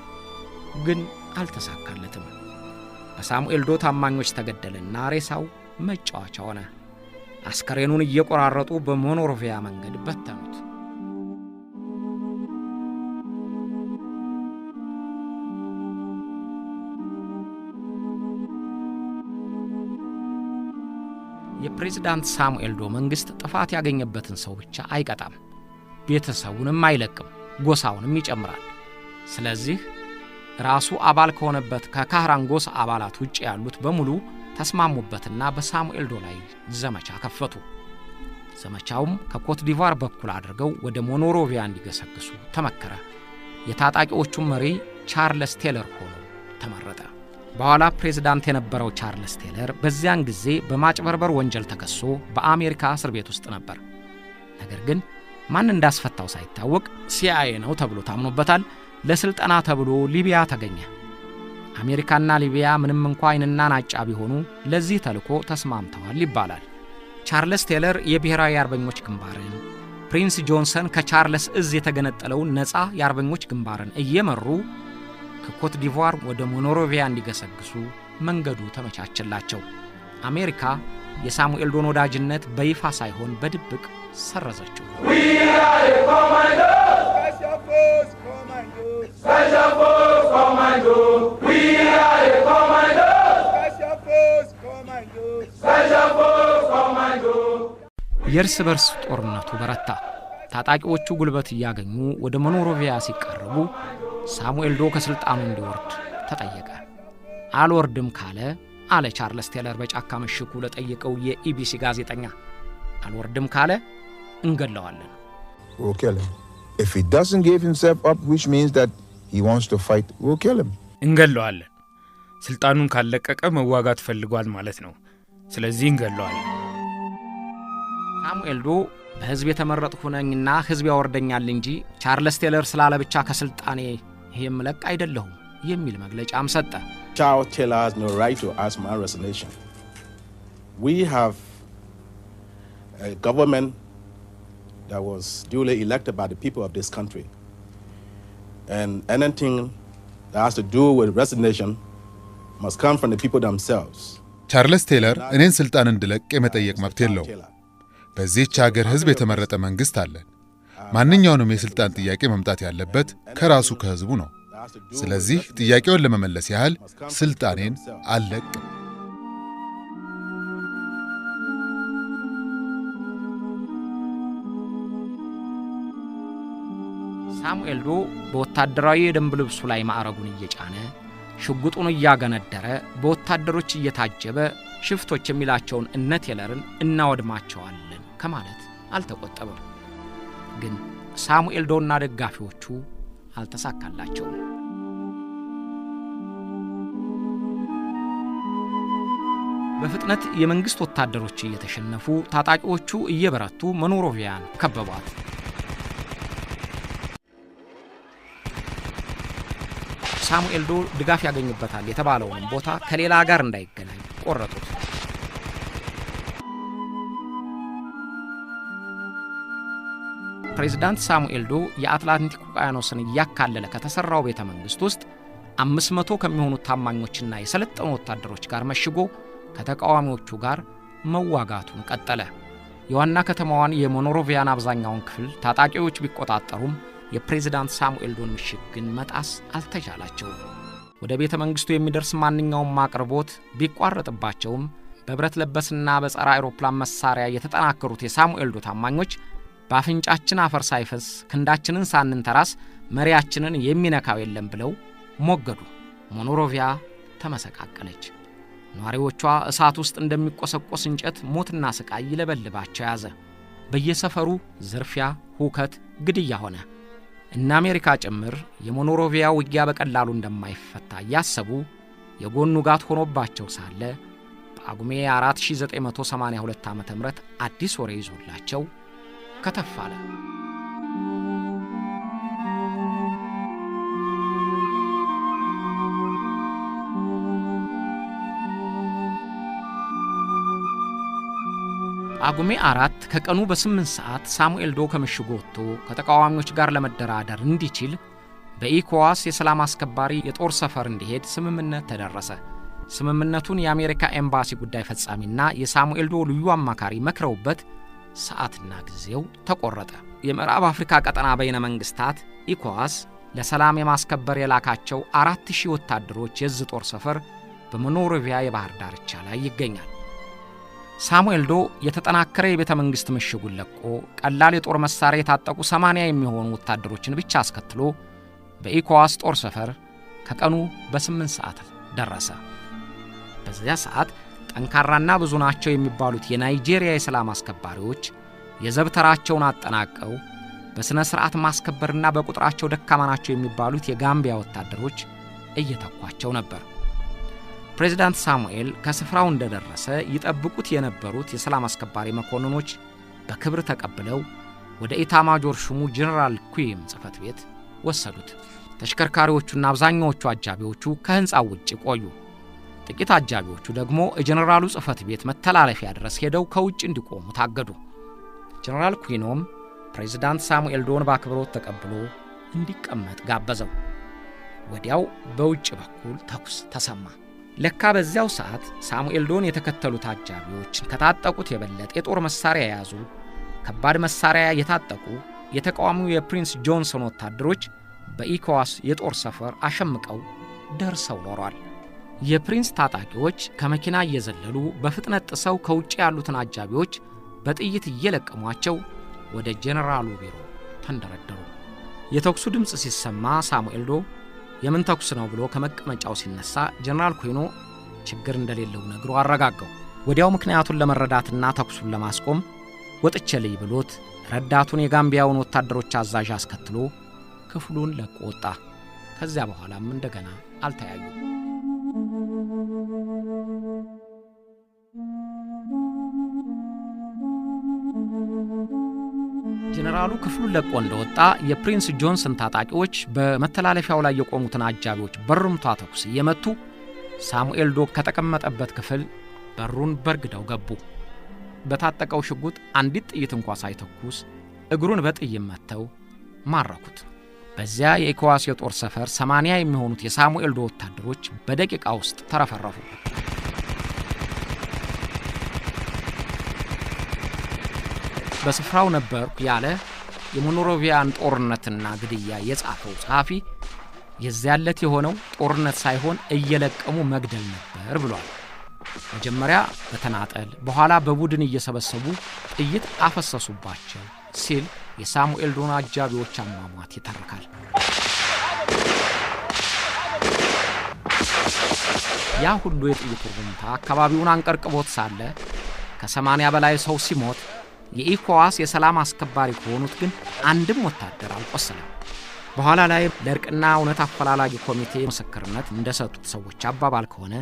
Speaker 1: ግን አልተሳካለትም። በሳሙኤል ዶ ታማኞች ተገደለና ሬሳው መጫወቻ ሆነ። አስከሬኑን እየቆራረጡ በሞኖሮቪያ መንገድ በተኑት። የፕሬዝዳንት ሳሙኤል ዶ መንግሥት ጥፋት ያገኘበትን ሰው ብቻ አይቀጣም፣ ቤተሰቡንም አይለቅም፣ ጎሳውንም ይጨምራል። ስለዚህ ራሱ አባል ከሆነበት ከካህራን ጎሳ አባላት ውጭ ያሉት በሙሉ ተስማሙበትና በሳሙኤል ዶ ላይ ዘመቻ ከፈቱ። ዘመቻውም ከኮት ዲቫር በኩል አድርገው ወደ ሞኖሮቪያ እንዲገሰግሱ ተመከረ። የታጣቂዎቹ መሪ ቻርለስ ቴለር ሆኖ ተመረጠ። በኋላ ፕሬዝዳንት የነበረው ቻርለስ ቴለር በዚያን ጊዜ በማጭበርበር ወንጀል ተከሶ በአሜሪካ እስር ቤት ውስጥ ነበር። ነገር ግን ማን እንዳስፈታው ሳይታወቅ ሲአይኤ ነው ተብሎ ታምኖበታል። ለስልጠና ተብሎ ሊቢያ ተገኘ። አሜሪካና ሊቢያ ምንም እንኳ አይንና ናጫ ቢሆኑ ለዚህ ተልኮ ተስማምተዋል ይባላል። ቻርለስ ቴለር የብሔራዊ አርበኞች ግንባርን፣ ፕሪንስ ጆንሰን ከቻርለስ እዝ የተገነጠለውን ነፃ የአርበኞች ግንባርን እየመሩ ከኮት ዲቯር ወደ ሞኖሮቪያ እንዲገሰግሱ መንገዱ ተመቻቸላቸው። አሜሪካ የሳሙኤል ዶን ወዳጅነት በይፋ ሳይሆን በድብቅ ሰረዘችው። የእርስ በርስ ጦርነቱ በረታ። ታጣቂዎቹ ጉልበት እያገኙ ወደ ሞኖሮቪያ ሲቃረቡ ሳሙኤል ዶ ከስልጣኑ እንዲወርድ ተጠየቀ። አልወርድም ካለ አለ ቻርለስ ቴለር በጫካ ምሽጉ ለጠየቀው የኢቢሲ ጋዜጠኛ፣ አልወርድም ካለ እንገለዋለን።
Speaker 8: We'll kill him. If he doesn't give himself up, which means that he wants to fight, we'll kill him.
Speaker 6: እንገለዋለን። ስልጣኑን ካለቀቀ መዋጋት ፈልጓል ማለት ነው። ስለዚህ እንገለዋለን።
Speaker 1: ሳሙኤል ዶ በሕዝብ የተመረጥኩ ነኝና ሕዝብ ያወርደኛል እንጂ ቻርለስ ቴለር ስላለ ብቻ ከስልጣኔ የምለቅ አይደለሁም የሚል መግለጫም ሰጠ።
Speaker 9: Charles Taylor has no right to ask my resignation. We have a government that was duly elected by the people of this country. And anything that has to do with resignation must come from the people themselves.
Speaker 4: ቻርለስ ቴለር እኔን ስልጣን እንድለቅ የመጠየቅ መብት የለውም። በዚህች ሀገር ሕዝብ የተመረጠ መንግሥት አለን። ማንኛውንም የሥልጣን ጥያቄ መምጣት ያለበት ከራሱ ከሕዝቡ ነው። ስለዚህ ጥያቄውን ለመመለስ ያህል ስልጣኔን አልለቅም።
Speaker 1: ሳሙኤል ዶ በወታደራዊ የደንብ ልብሱ ላይ ማዕረጉን እየጫነ ሽጉጡን እያገነደረ በወታደሮች እየታጀበ ሽፍቶች የሚላቸውን እነ ቴለርን እናወድማቸዋለን ከማለት አልተቆጠበም። ግን ሳሙኤል ዶና ደጋፊዎቹ አልተሳካላቸውም። በፍጥነት የመንግሥት ወታደሮች እየተሸነፉ ታጣቂዎቹ እየበረቱ ሞኖሮቪያን ከበቧት። ሳሙኤል ዶ ድጋፍ ያገኝበታል የተባለውንም ቦታ ከሌላ ጋር እንዳይገናኝ ቆረጡት። ፕሬዝዳንት ሳሙኤል ዶ የአትላንቲክ ውቅያኖስን እያካለለ ከተሠራው ቤተ መንግሥት ውስጥ 500 ከሚሆኑ ታማኞችና የሰለጠኑ ወታደሮች ጋር መሽጎ ከተቃዋሚዎቹ ጋር መዋጋቱን ቀጠለ። የዋና ከተማዋን የሞኖሮቪያን አብዛኛውን ክፍል ታጣቂዎች ቢቆጣጠሩም የፕሬዝዳንት ሳሙኤል ዶን ምሽግ ግን መጣስ አልተቻላቸውም። ወደ ቤተ መንግሥቱ የሚደርስ ማንኛውም አቅርቦት ቢቋረጥባቸውም በብረት ለበስና በጸረ አውሮፕላን መሳሪያ የተጠናከሩት የሳሙኤል ዶ ታማኞች በአፍንጫችን አፈር ሳይፈስ ክንዳችንን ሳንንተራስ መሪያችንን የሚነካው የለም ብለው ሞገዱ። ሞኖሮቪያ ተመሰቃቀለች። ነዋሪዎቿ እሳት ውስጥ እንደሚቆሰቆስ እንጨት ሞትና ስቃይ ይለበልባቸው ያዘ። በየሰፈሩ ዝርፊያ፣ ሁከት፣ ግድያ ሆነ። እነ አሜሪካ ጭምር የሞኖሮቪያ ውጊያ በቀላሉ እንደማይፈታ እያሰቡ የጎን ውጋት ሆኖባቸው ሳለ ጳጉሜ 4982 ዓ.ም አዲስ ወሬ ይዞላቸው ከተፍ አለ። ጳጉሜ 4 ከቀኑ በ8 ሰዓት ሳሙኤል ዶ ከምሽጉ ወጥቶ ከተቃዋሚዎች ጋር ለመደራደር እንዲችል በኢኮዋስ የሰላም አስከባሪ የጦር ሰፈር እንዲሄድ ስምምነት ተደረሰ። ስምምነቱን የአሜሪካ ኤምባሲ ጉዳይ ፈጻሚና የሳሙኤል ዶ ልዩ አማካሪ መክረውበት ሰዓትና ጊዜው ተቆረጠ። የምዕራብ አፍሪካ ቀጠና በይነ መንግስታት ኢኮዋስ ለሰላም የማስከበር የላካቸው 4000 ወታደሮች የዝ ጦር ሰፈር በሞኖሮቪያ የባህር ዳርቻ ላይ ይገኛል። ሳሙኤል ዶ የተጠናከረ የቤተ መንግስት ምሽጉን ለቆ ቀላል የጦር መሳሪያ የታጠቁ 80 የሚሆኑ ወታደሮችን ብቻ አስከትሎ በኢኮዋስ ጦር ሰፈር ከቀኑ በ8 ሰዓት ደረሰ። በዚያ ሰዓት ጠንካራና ብዙ ናቸው የሚባሉት የናይጄሪያ የሰላም አስከባሪዎች የዘብተራቸውን አጠናቀው በስነ ስርዓት ማስከበርና በቁጥራቸው ደካማ ናቸው የሚባሉት የጋምቢያ ወታደሮች እየተኳቸው ነበር። ፕሬዝዳንት ሳሙኤል ከስፍራው እንደደረሰ ይጠብቁት የነበሩት የሰላም አስከባሪ መኮንኖች በክብር ተቀብለው ወደ ኢታማጆር ሹሙ ጀነራል ኩዊም ጽሕፈት ቤት ወሰዱት። ተሽከርካሪዎቹና አብዛኛዎቹ አጃቢዎቹ ከህንጻው ውጭ ቆዩ። ጥቂት አጃቢዎቹ ደግሞ የጀነራሉ ጽሕፈት ቤት መተላለፊያ ድረስ ሄደው ከውጭ እንዲቆሙ ታገዱ። ጀነራል ኩዊኖም ፕሬዝዳንት ሳሙኤል ዶን በአክብሮት ተቀብሎ እንዲቀመጥ ጋበዘው። ወዲያው በውጭ በኩል ተኩስ ተሰማ። ለካ በዚያው ሰዓት ሳሙኤል ዶን የተከተሉት አጃቢዎች ከታጠቁት የበለጠ የጦር መሳሪያ የያዙ ከባድ መሳሪያ የታጠቁ የተቃዋሚው የፕሪንስ ጆንሰን ወታደሮች በኢኮዋስ የጦር ሰፈር አሸምቀው ደርሰው ኖሯል። የፕሪንስ ታጣቂዎች ከመኪና እየዘለሉ በፍጥነት ጥሰው ከውጭ ያሉትን አጃቢዎች በጥይት እየለቀሟቸው ወደ ጀነራሉ ቢሮ ተንደረደሩ። የተኩሱ ድምጽ ሲሰማ ሳሙኤል ዶ የምን ተኩስ ነው ብሎ ከመቀመጫው ሲነሳ ጀነራል ኩዊኖ ችግር እንደሌለው ነግሮ አረጋጋው። ወዲያው ምክንያቱን ለመረዳትና ተኩሱን ለማስቆም ወጥቼ ልይ ብሎት ረዳቱን የጋምቢያውን ወታደሮች አዛዥ አስከትሎ ክፍሉን ለቆ ወጣ። ከዚያ በኋላም እንደገና አልተያዩም። ጀነራሉ ክፍሉን ለቆ እንደወጣ የፕሪንስ ጆንሰን ታጣቂዎች በመተላለፊያው ላይ የቆሙትን አጃቢዎች በሩምታ ተኩስ እየመቱ ሳሙኤል ዶ ከተቀመጠበት ክፍል በሩን በርግደው ገቡ። በታጠቀው ሽጉጥ አንዲት ጥይት እንኳ ሳይተኩስ እግሩን በጥይት መተው ማረኩት። በዚያ የኢኮዋስ የጦር ሰፈር 80 የሚሆኑት የሳሙኤል ዶ ወታደሮች በደቂቃ ውስጥ ተረፈረፉ። በስፍራው ነበርኩ ያለ የሞኖሮቪያን ጦርነትና ግድያ የጻፈው ጸሐፊ የዚያ ዕለት የሆነው ጦርነት ሳይሆን እየለቀሙ መግደል ነበር ብሏል። መጀመሪያ በተናጠል በኋላ በቡድን እየሰበሰቡ ጥይት አፈሰሱባቸው ሲል የሳሙኤል ዶን አጃቢዎች አሟሟት ይተርካል። ያ ሁሉ የጥይት ሩምታ አካባቢውን አንቀርቅቦት ሳለ ከ80 በላይ ሰው ሲሞት የኢኮዋስ የሰላም አስከባሪ ከሆኑት ግን አንድም ወታደር አልቆሰለም። በኋላ ላይ ለእርቅና እውነት አፈላላጊ ኮሚቴ ምስክርነት እንደሰጡት ሰዎች አባባል ከሆነ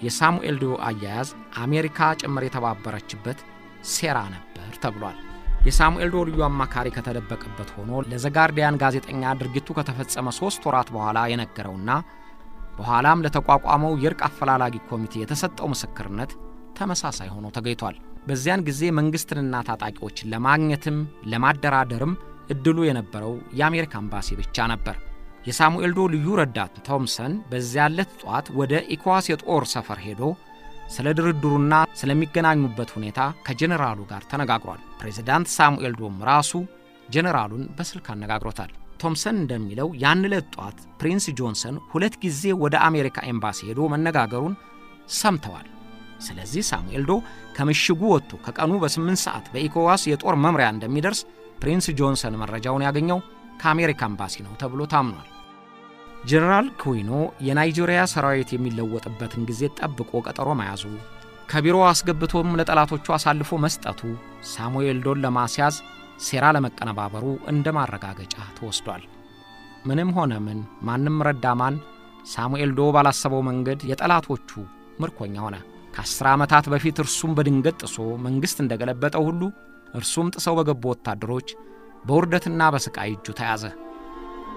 Speaker 1: የሳሙኤል ዶ አያያዝ አሜሪካ ጭምር የተባበረችበት ሴራ ነበር ተብሏል። የሳሙኤል ዶ ልዩ አማካሪ ከተደበቀበት ሆኖ ለዘጋርዲያን ጋዜጠኛ ድርጊቱ ከተፈጸመ 3 ወራት በኋላ የነገረውና በኋላም ለተቋቋመው የእርቅ አፈላላጊ ኮሚቴ የተሰጠው ምስክርነት ተመሳሳይ ሆኖ ተገኝቷል። በዚያን ጊዜ መንግስትንና ታጣቂዎችን ለማግኘትም ለማደራደርም እድሉ የነበረው የአሜሪካ ኤምባሲ ብቻ ነበር። የሳሙኤል ዶ ልዩ ረዳት ቶምሰን በዚያ ዕለት ጧት ወደ ኢኮዋስ የጦር ሰፈር ሄዶ ስለ ድርድሩና ስለሚገናኙበት ሁኔታ ከጀነራሉ ጋር ተነጋግሯል። ፕሬዝዳንት ሳሙኤል ዶም ራሱ ጀነራሉን በስልክ አነጋግሮታል። ቶምሰን እንደሚለው ያን ዕለት ጧት ፕሪንስ ጆንሰን 2 ጊዜ ወደ አሜሪካ ኤምባሲ ሄዶ መነጋገሩን ሰምተዋል። ስለዚህ ሳሙኤል ዶ ከምሽጉ ወጥቶ ከቀኑ በ8 ሰዓት በኢኮዋስ የጦር መምሪያ እንደሚደርስ ፕሪንስ ጆንሰን መረጃውን ያገኘው ከአሜሪካ ኤምባሲ ነው ተብሎ ታምኗል። ጀነራል ኩዊኖ የናይጄሪያ ሰራዊት የሚለወጥበትን ጊዜ ጠብቆ ቀጠሮ መያዙ፣ ከቢሮ አስገብቶም ለጠላቶቹ አሳልፎ መስጠቱ ሳሙኤል ዶን ለማስያዝ ሴራ ለመቀነባበሩ እንደ ማረጋገጫ ተወስዷል። ምንም ሆነ ምን፣ ማንም ረዳ ማን፣ ሳሙኤል ዶ ባላሰበው መንገድ የጠላቶቹ ምርኮኛ ሆነ። ከ10 ዓመታት በፊት እርሱም በድንገት ጥሶ መንግሥት እንደገለበጠው ሁሉ እርሱም ጥሰው በገቡ ወታደሮች በውርደትና በስቃይ እጁ ተያዘ።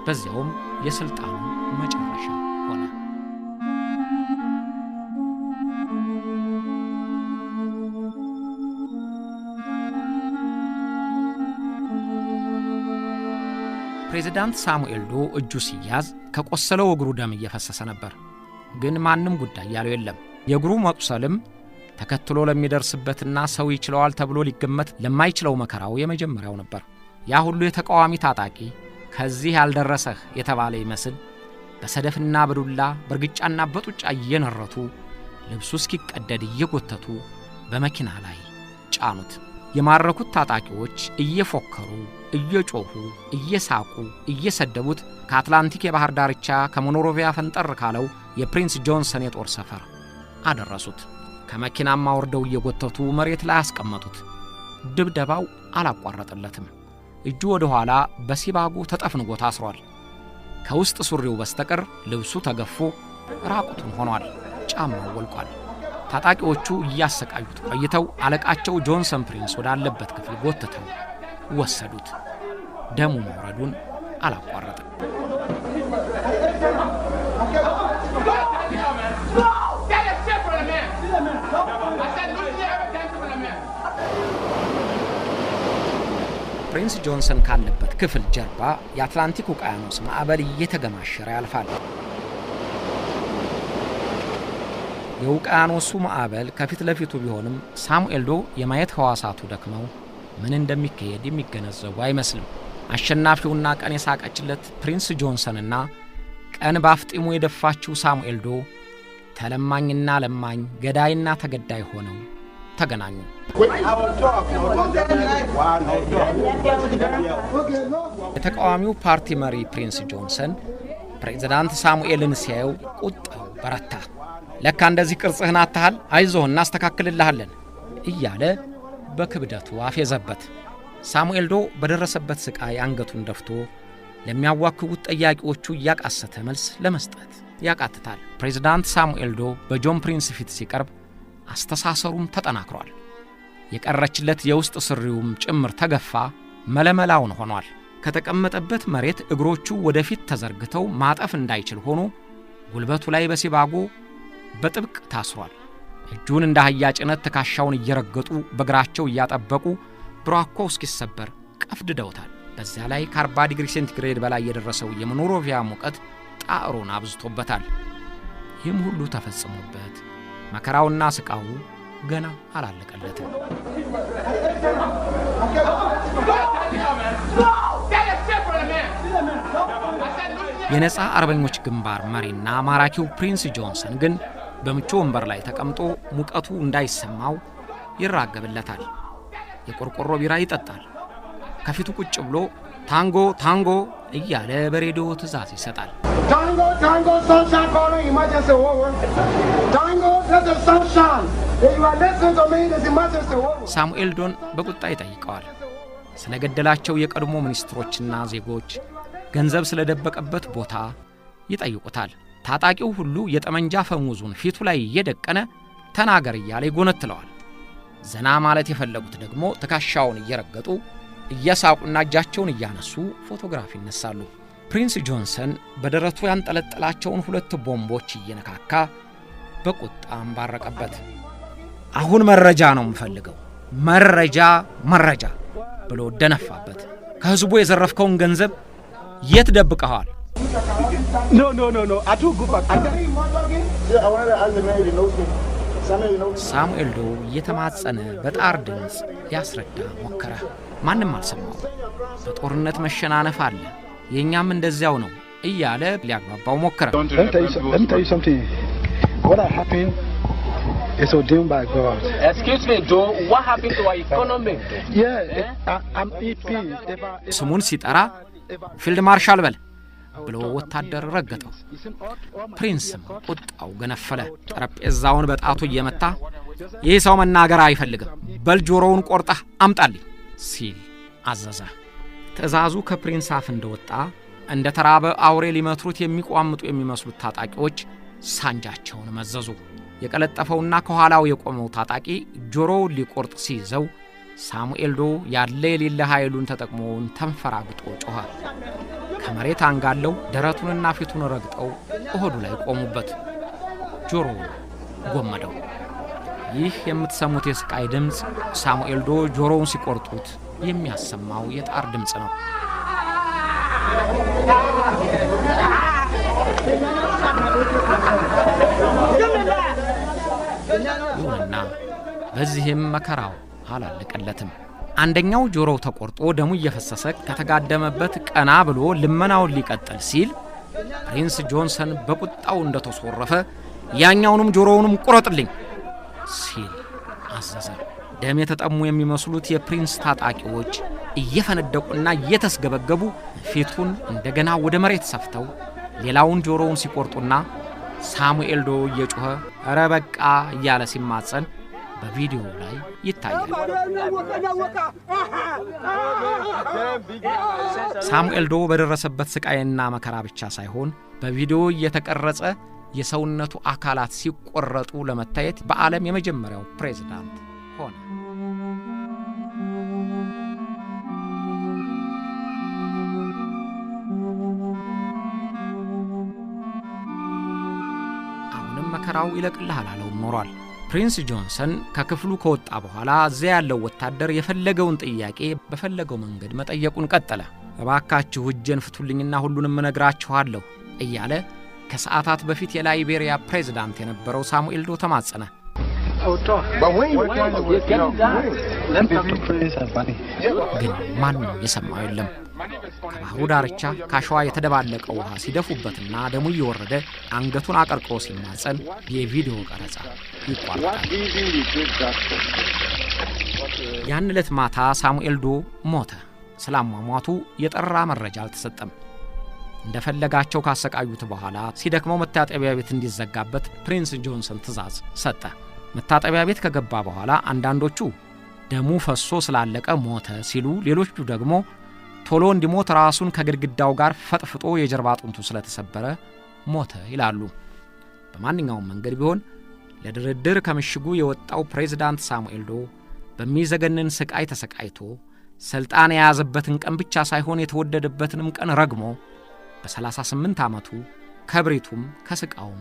Speaker 1: በዚያውም የሥልጣኑ መጨረሻ ሆነ። ፕሬዚዳንት ሳሙኤል ዶ እጁ ሲያዝ ከቆሰለው እግሩ ደም እየፈሰሰ ነበር። ግን ማንም ጉዳይ ያለው የለም። የእግሩ መቁሰልም ተከትሎ ለሚደርስበትና ሰው ይችለዋል ተብሎ ሊገመት ለማይችለው መከራው የመጀመሪያው ነበር። ያ ሁሉ የተቃዋሚ ታጣቂ ከዚህ ያልደረሰህ የተባለ ይመስል በሰደፍና በዱላ፣ በእርግጫና በጡጫ እየነረቱ፣ ልብሱ እስኪቀደድ እየጎተቱ በመኪና ላይ ጫኑት። የማረኩት ታጣቂዎች እየፎከሩ፣ እየጮኹ፣ እየሳቁ፣ እየሰደቡት ከአትላንቲክ የባህር ዳርቻ ከሞኖሮቪያ ፈንጠር ካለው የፕሪንስ ጆንሰን የጦር ሰፈር አደረሱት። ከመኪናም አውርደው እየጎተቱ መሬት ላይ አስቀመጡት። ድብደባው አላቋረጠለትም። እጁ ወደ ኋላ በሲባጎ ተጠፍንጎ ታስሯል። ከውስጥ ሱሪው በስተቀር ልብሱ ተገፎ ራቁቱን ሆኗል። ጫማው ወልቋል። ታጣቂዎቹ እያሰቃዩት ቆይተው አለቃቸው ጆንሰን ፕሪንስ ወዳለበት ክፍል ጎትተው ወሰዱት። ደሙ መውረዱን አላቋረጠም። ፕሪንስ ጆንሰን ካለበት ክፍል ጀርባ የአትላንቲክ ውቅያኖስ ማዕበል እየተገማሸረ ያልፋል። የውቅያኖሱ ማዕበል ከፊት ለፊቱ ቢሆንም ሳሙኤል ዶ የማየት ሕዋሳቱ ደክመው ምን እንደሚካሄድ የሚገነዘቡ አይመስልም። አሸናፊውና ቀን የሳቀችለት ፕሪንስ ጆንሰንና ቀን ባፍጢሙ የደፋችው ሳሙኤል ዶ ተለማኝና ለማኝ፣ ገዳይና ተገዳይ ሆነው ተገናኙ። የተቃዋሚው ፓርቲ መሪ ፕሪንስ ጆንሰን ፕሬዝዳንት ሳሙኤልን ሲያየው ቁጣው በረታ። "ለካ እንደዚህ ቅርጽህን አጥተሃል፣ አይዞህ እናስተካክልልሃለን" እያለ በክብደቱ አፌዘበት። ሳሙኤል ዶ በደረሰበት ስቃይ አንገቱን ደፍቶ ለሚያዋክቡት ጠያቂዎቹ እያቃሰተ መልስ ለመስጠት ያቃትታል። ፕሬዝዳንት ሳሙኤል ዶ በጆን ፕሪንስ ፊት ሲቀርብ አስተሳሰሩም ተጠናክሯል። የቀረችለት የውስጥ ሱሪውም ጭምር ተገፋ መለመላውን ሆኗል። ከተቀመጠበት መሬት እግሮቹ ወደፊት ተዘርግተው ማጠፍ እንዳይችል ሆኖ ጉልበቱ ላይ በሲባጎ በጥብቅ ታስሯል። እጁን እንደ አህያ ጭነት ትከሻውን እየረገጡ በእግራቸው እያጠበቁ ብራኮው እስኪሰበር ቀፍድደውታል። በዚያ ላይ ከ40 ዲግሪ ሴንቲግሬድ በላይ የደረሰው የሞኖሮቪያ ሙቀት ጣዕሩን አብዝቶበታል። ይህም ሁሉ ተፈጽሞበት መከራውና ስቃዩ ገና አላለቀለትም። የነፃ አርበኞች ግንባር መሪና ማራኪው ፕሪንስ ጆንሰን ግን በምቹ ወንበር ላይ ተቀምጦ ሙቀቱ እንዳይሰማው ይራገብለታል። የቆርቆሮ ቢራ ይጠጣል። ከፊቱ ቁጭ ብሎ "ታንጎ ታንጎ" እያለ በሬዲዮ ትዕዛዝ ይሰጣል።
Speaker 10: Tango, tango, sunshine calling, emergency over. Tango, this is sunshine. If you are listening to me, this emergency over.
Speaker 1: ሳሙኤል ዶን በቁጣ ይጠይቀዋል። ስለ ገደላቸው የቀድሞ ሚኒስትሮችና ዜጎች፣ ገንዘብ ስለደበቀበት ቦታ ይጠይቁታል። ታጣቂው ሁሉ የጠመንጃ አፈሙዙን ፊቱ ላይ እየደቀነ ተናገር እያለ ይጎነትለዋል። ዘና ማለት የፈለጉት ደግሞ ትከሻውን እየረገጡ፣ እየሳቁና እጃቸውን እያነሱ ፎቶግራፍ ይነሳሉ። ፕሪንስ ጆንሰን በደረቱ ያንጠለጠላቸውን ሁለት ቦምቦች እየነካካ በቁጣ አንባረቀበት። "አሁን መረጃ ነው የምፈልገው፣ መረጃ፣ መረጃ" ብሎ ደነፋበት። "ከህዝቡ የዘረፍከውን ገንዘብ የት ደብቀኸዋል?"
Speaker 3: No, no, no, no. I took go back. I
Speaker 10: Yeah, I wanted to ask the man if he knows me. Samuel, you know me.
Speaker 1: ሳሙኤል ዶ እየተማጸነ በጣር ድምፅ ሊያስረዳ ሞከረ። ማንም አልሰማው። በጦርነት መሸናነፍ አለ፣ የእኛም እንደዚያው ነው እያለ ሊያግባባው ሞከረ።
Speaker 10: Let me tell you, let me tell you something. What happened is ordained by God.
Speaker 5: Excuse me, Joe, what happened to our economy?
Speaker 10: Yeah, I'm EP. If I, if
Speaker 1: ስሙን ሲጠራ "ፊልድ ማርሻል በል" ብሎ ወታደር ረገጠው። ፕሪንስም ቁጣው ገነፈለ። ጠረጴዛውን በጣቱ እየመታ "ይህ ሰው መናገር አይፈልግም፣ በል ጆሮውን ቆርጠህ አምጣልኝ" ሲል አዘዘ። ትዕዛዙ ከፕሪንስ አፍ እንደወጣ እንደ ተራበ አውሬ ሊመትሩት የሚቋምጡ የሚመስሉት ታጣቂዎች ሳንጃቸውን መዘዙ። የቀለጠፈውና ከኋላው የቆመው ታጣቂ ጆሮውን ሊቆርጥ ሲይዘው ሳሙኤል ዶ ያለ የሌለ ኃይሉን ተጠቅሞ ተንፈራግጦ ጮኸ። ከመሬት አንጋለው ደረቱንና ፊቱን ረግጠው እሆዱ ላይ ቆሙበት። ጆሮውን ጎመደው። ይህ የምትሰሙት የስቃይ ድምፅ ሳሙኤል ዶ ጆሮውን ሲቆርጡት የሚያሰማው የጣር ድምፅ ነው። ይሁንና በዚህም መከራው አላለቀለትም። አንደኛው ጆሮው ተቆርጦ ደሙ እየፈሰሰ ከተጋደመበት ቀና ብሎ ልመናውን ሊቀጥል ሲል ፕሪንስ ጆንሰን በቁጣው እንደተሶረፈ ያኛውንም ጆሮውንም ቁረጥልኝ ሲል አዘዘ። ደም የተጠሙ የሚመስሉት የፕሪንስ ታጣቂዎች እየፈነደቁና እየተስገበገቡ ፊቱን እንደገና ወደ መሬት ሰፍተው ሌላውን ጆሮውን ሲቆርጡና ሳሙኤል ዶ እየጮኸ ኧረ በቃ እያለ ሲማጸን በቪዲዮው ላይ ይታያል። ሳሙኤል ዶ በደረሰበት ስቃይና መከራ ብቻ ሳይሆን በቪዲዮ እየተቀረጸ የሰውነቱ አካላት ሲቆረጡ ለመታየት በዓለም የመጀመሪያው ፕሬዝዳንት ሆነ። አሁንም መከራው ይለቅልሃል አለውም ኖሯል። ፕሪንስ ጆንሰን ከክፍሉ ከወጣ በኋላ እዚያ ያለው ወታደር የፈለገውን ጥያቄ በፈለገው መንገድ መጠየቁን ቀጠለ። እባካችሁ እጄን ፍቱልኝና ሁሉንም እነግራችኋለሁ እያለ ከሰዓታት በፊት የላይቤሪያ ፕሬዝዳንት የነበረው ሳሙኤል ዶ ተማጸነ። ግን ማንም የሰማው የለም። ከባህሩ ዳርቻ ካሸዋ የተደባለቀው ውሃ ሲደፉበትና ደሙ እየወረደ አንገቱን አቀርቅሮ ሲማጸን የቪዲዮ ቀረጻ ይቋረጣል። ያን ዕለት ማታ ሳሙኤል ዶ ሞተ። ስላሟሟቱ የጠራ መረጃ አልተሰጠም። እንደፈለጋቸው ካሰቃዩት በኋላ ሲደክመው መታጠቢያ ቤት እንዲዘጋበት ፕሪንስ ጆንሰን ትዕዛዝ ሰጠ። መታጠቢያ ቤት ከገባ በኋላ አንዳንዶቹ ደሙ ፈሶ ስላለቀ ሞተ ሲሉ፣ ሌሎቹ ደግሞ ቶሎ እንዲሞት ራሱን ከግድግዳው ጋር ፈጥፍጦ የጀርባ አጥንቱ ስለተሰበረ ሞተ ይላሉ። በማንኛውም መንገድ ቢሆን ለድርድር ከምሽጉ የወጣው ፕሬዝዳንት ሳሙኤል ዶ በሚዘገንን ስቃይ ተሰቃይቶ ስልጣን የያዘበትን ቀን ብቻ ሳይሆን የተወደደበትንም ቀን ረግሞ በ38 ዓመቱ ከብሪቱም ከስቃውም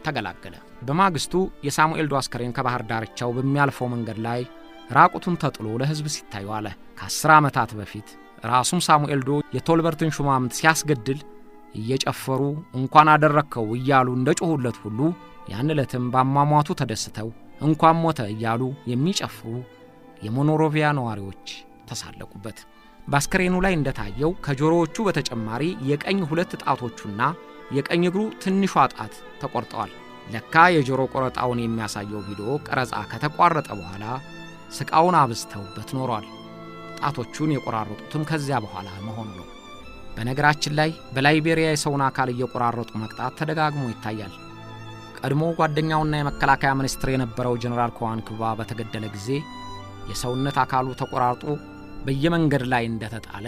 Speaker 1: ተገላገለ። በማግስቱ የሳሙኤል ዶ አስከሬን ከባህር ዳርቻው በሚያልፈው መንገድ ላይ ራቁቱን ተጥሎ ለሕዝብ ሲታይ ዋለ። ከ10 ዓመታት በፊት ራሱም ሳሙኤል ዶ የቶልበርትን ሹማምንት ሲያስገድል እየጨፈሩ እንኳን አደረግከው እያሉ እንደጮሁለት ሁሉ ያን ዕለትም በአሟሟቱ ተደስተው እንኳን ሞተ እያሉ የሚጨፍሩ የሞኖሮቪያ ነዋሪዎች ተሳለቁበት። በአስከሬኑ ላይ እንደታየው ከጆሮዎቹ በተጨማሪ የቀኝ 2 ጣቶቹና የቀኝ እግሩ ትንሿ ጣት ተቆርጠዋል። ለካ የጆሮ ቆረጣውን የሚያሳየው ቪዲዮ ቀረጻ ከተቋረጠ በኋላ ስቃውን አብዝተውበት ኖሯል። ጣቶቹን የቆራረጡትም ከዚያ በኋላ መሆኑ ነው። በነገራችን ላይ በላይቤሪያ የሰውን አካል እየቆራረጡ መቅጣት ተደጋግሞ ይታያል። ቀድሞ ጓደኛውና የመከላከያ ሚኒስትር የነበረው ጀነራል ኮዋንክባ በተገደለ ጊዜ የሰውነት አካሉ ተቆራርጦ በየመንገድ ላይ እንደተጣለ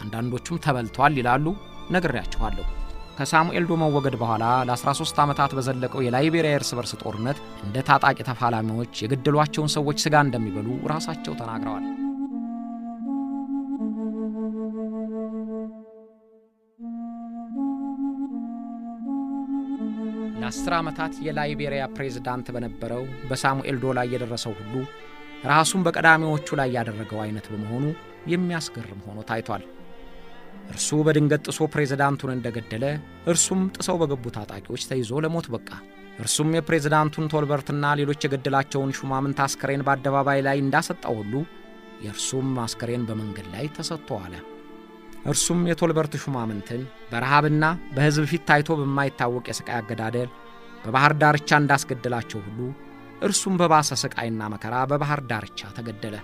Speaker 1: አንዳንዶቹም ተበልቷል ይላሉ። ነግሬያችኋለሁ። ከሳሙኤል ዶ መወገድ በኋላ ለ13 ዓመታት በዘለቀው የላይቤሪያ የእርስ በርስ ጦርነት እንደ ታጣቂ ተፋላሚዎች የገደሏቸውን ሰዎች ስጋ እንደሚበሉ ራሳቸው ተናግረዋል። ለ10 ዓመታት የላይቤሪያ ፕሬዝዳንት በነበረው በሳሙኤል ዶ ላይ የደረሰው ሁሉ ራሱን በቀዳሚዎቹ ላይ ያደረገው አይነት በመሆኑ የሚያስገርም ሆኖ ታይቷል። እርሱ በድንገት ጥሶ ፕሬዝዳንቱን እንደገደለ እርሱም ጥሰው በገቡ ታጣቂዎች ተይዞ ለሞት በቃ። እርሱም የፕሬዝዳንቱን ቶልበርትና ሌሎች የገደላቸውን ሹማምንት አስከሬን በአደባባይ ላይ እንዳሰጣው ሁሉ የእርሱም አስከሬን በመንገድ ላይ ተሰጥቶ አለ። እርሱም የቶልበርት ሹማምንትን በረሃብና በሕዝብ ፊት ታይቶ በማይታወቅ የስቃይ አገዳደል በባህር ዳርቻ እንዳስገደላቸው ሁሉ እርሱም በባሰ ስቃይና መከራ በባህር ዳርቻ ተገደለ።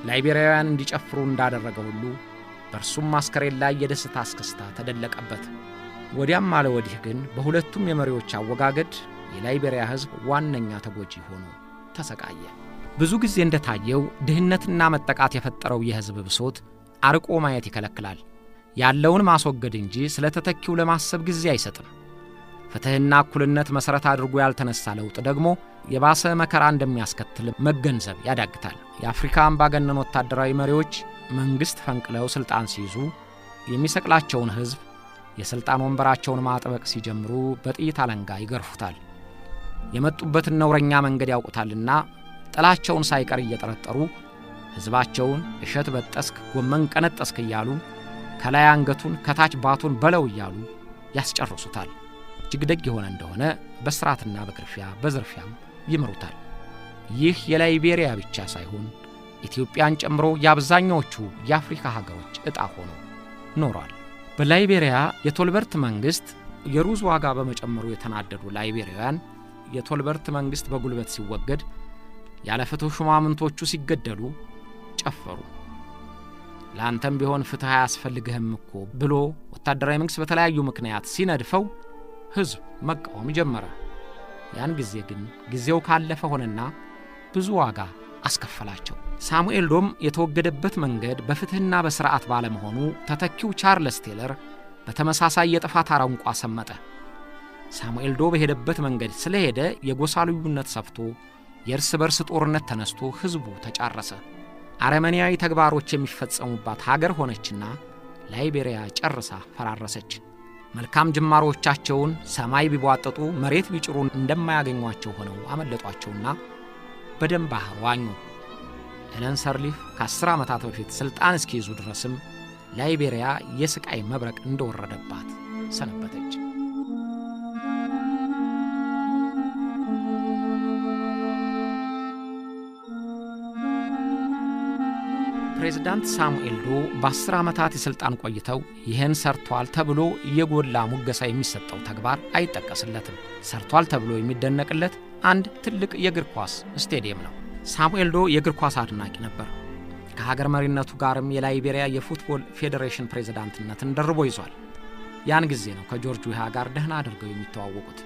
Speaker 1: ላይቤሪያውያን እንዲጨፍሩ እንዳደረገ ሁሉ በእርሱም አስከሬን ላይ የደስታ እስክስታ ተደለቀበት። ወዲያም አለ ወዲህ ግን በሁለቱም የመሪዎች አወጋገድ የላይቤሪያ ሕዝብ ዋነኛ ተጎጂ ሆኖ ተሰቃየ። ብዙ ጊዜ እንደታየው ድህነትና መጠቃት የፈጠረው የሕዝብ ብሶት አርቆ ማየት ይከለክላል። ያለውን ማስወገድ እንጂ ስለ ተተኪው ለማሰብ ጊዜ አይሰጥም። ፍትሕና እኩልነት መሠረት አድርጎ ያልተነሳ ለውጥ ደግሞ የባሰ መከራ እንደሚያስከትል መገንዘብ ያዳግታል። የአፍሪካ አምባገነን ወታደራዊ መሪዎች መንግሥት ፈንቅለው ሥልጣን ሲይዙ የሚሰቅላቸውን ሕዝብ የሥልጣን ወንበራቸውን ማጥበቅ ሲጀምሩ በጥይት አለንጋ ይገርፉታል። የመጡበትን ነውረኛ መንገድ ያውቁታልና ጥላቸውን ሳይቀር እየጠረጠሩ ሕዝባቸውን እሸት በጠስክ፣ ጎመን ቀነጠስክ እያሉ ከላይ አንገቱን ከታች ባቱን በለው እያሉ ያስጨርሱታል። እጅግ ደግ የሆነ እንደሆነ በስራትና በግርፊያ በዝርፊያም ይምሩታል። ይህ የላይቤሪያ ብቻ ሳይሆን ኢትዮጵያን ጨምሮ የአብዛኛዎቹ የአፍሪካ ሀገሮች ዕጣ ሆኖ ኖሯል። በላይቤሪያ የቶልበርት መንግሥት የሩዝ ዋጋ በመጨመሩ የተናደዱ ላይቤሪያውያን የቶልበርት መንግሥት በጉልበት ሲወገድ፣ ያለ ፍትሕ ሹማምንቶቹ ሲገደሉ ጨፈሩ። ለአንተም ቢሆን ፍትሕ አያስፈልግህም እኮ ብሎ ወታደራዊ መንግሥት በተለያዩ ምክንያት ሲነድፈው ሕዝብ መቃወም ጀመረ። ያን ጊዜ ግን ጊዜው ካለፈ ሆነና ብዙ ዋጋ አስከፈላቸው። ሳሙኤል ዶም የተወገደበት መንገድ በፍትሕና በሥርዓት ባለመሆኑ ተተኪው ቻርለስ ቴለር በተመሳሳይ የጥፋት አረንቋ ሰመጠ። ሳሙኤል ዶ በሄደበት መንገድ ስለሄደ የጎሳ ልዩነት ሰፍቶ የእርስ በርስ ጦርነት ተነስቶ ሕዝቡ ተጫረሰ። አረመኔያዊ ተግባሮች የሚፈጸሙባት ሀገር ሆነችና ላይቤሪያ ጨርሳ ፈራረሰች። መልካም ጅማሮቻቸውን ሰማይ ቢቧጥጡ መሬት ቢጭሩ እንደማያገኟቸው ሆነው አመለጧቸውና በደም ባህር ዋኙ። ኤለን ሰርሊፍ ከ10 ዓመታት በፊት ሥልጣን እስኪይዙ ድረስም ላይቤሪያ የስቃይ መብረቅ እንደወረደባት ሰነበተች። ፕሬዝዳንት ሳሙኤል ዶ በ10 ዓመታት የሥልጣን ቆይተው ይህን ሰርቷል ተብሎ የጎላ ሙገሳ የሚሰጠው ተግባር አይጠቀስለትም። ሰርቷል ተብሎ የሚደነቅለት አንድ ትልቅ የእግር ኳስ ስቴዲየም ነው። ሳሙኤል ዶ የእግር ኳስ አድናቂ ነበር። ከሀገር መሪነቱ ጋርም የላይቤሪያ የ football ፌዴሬሽን ፕሬዝዳንትነትን ደርቦ ይዟል። ያን ጊዜ ነው ከጆርጅ ዊሃ ጋር ደህና አድርገው የሚተዋወቁት።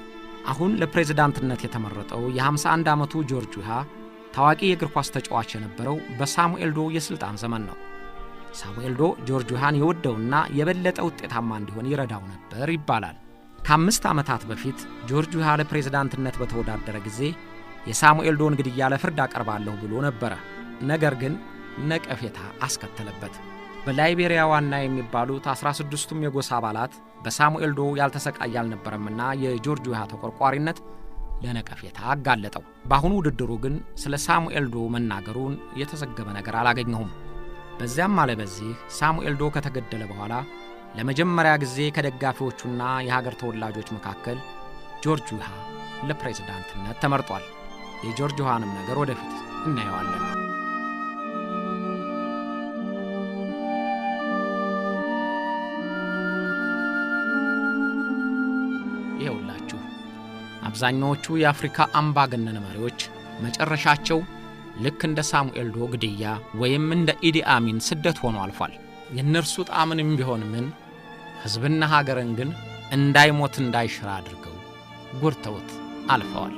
Speaker 1: አሁን ለፕሬዝዳንትነት የተመረጠው የ51 ዓመቱ ጆርጅ ዊሃ ታዋቂ የእግር ኳስ ተጫዋች የነበረው በሳሙኤል ዶ የሥልጣን ዘመን ነው። ሳሙኤል ዶ ጆርጅ ዊሃን የወደውና የበለጠ ውጤታማ እንዲሆን ይረዳው ነበር ይባላል። ከ5 ዓመታት በፊት ጆርጅ ዊሃ ለፕሬዝዳንትነት በተወዳደረ ጊዜ የሳሙኤል ዶን ግድያ ለፍርድ አቀርባለሁ ብሎ ነበረ። ነገር ግን ነቀፌታ አስከተለበት። በላይቤሪያ ዋና የሚባሉት 16ቱም የጎሳ አባላት በሳሙኤል ዶ ያልተሰቃየ አልነበረምና የጆርጅ ዊሃ ተቆርቋሪነት ለነቀፌታ አጋለጠው። በአሁኑ ውድድሩ ግን ስለ ሳሙኤል ዶ መናገሩን የተዘገበ ነገር አላገኘሁም። በዚያም አለ በዚህ ሳሙኤል ዶ ከተገደለ በኋላ ለመጀመሪያ ጊዜ ከደጋፊዎቹና የሀገር ተወላጆች መካከል ጆርጅ ዊሃ ለፕሬዝዳንትነት ተመርጧል። የጆርጅ ዊሃንም ነገር ወደፊት እናየዋለን። ይኸውላችሁ አብዛኛዎቹ የአፍሪካ አምባገነን መሪዎች መጨረሻቸው ልክ እንደ ሳሙኤል ዶ ግድያ ወይም እንደ ኢዲ አሚን ስደት ሆኖ አልፏል። የእነርሱ ጣምንም ቢሆን ምን ሕዝብና ሀገርን ግን እንዳይሞት እንዳይሽር አድርገው ጎድተውት አልፈዋል።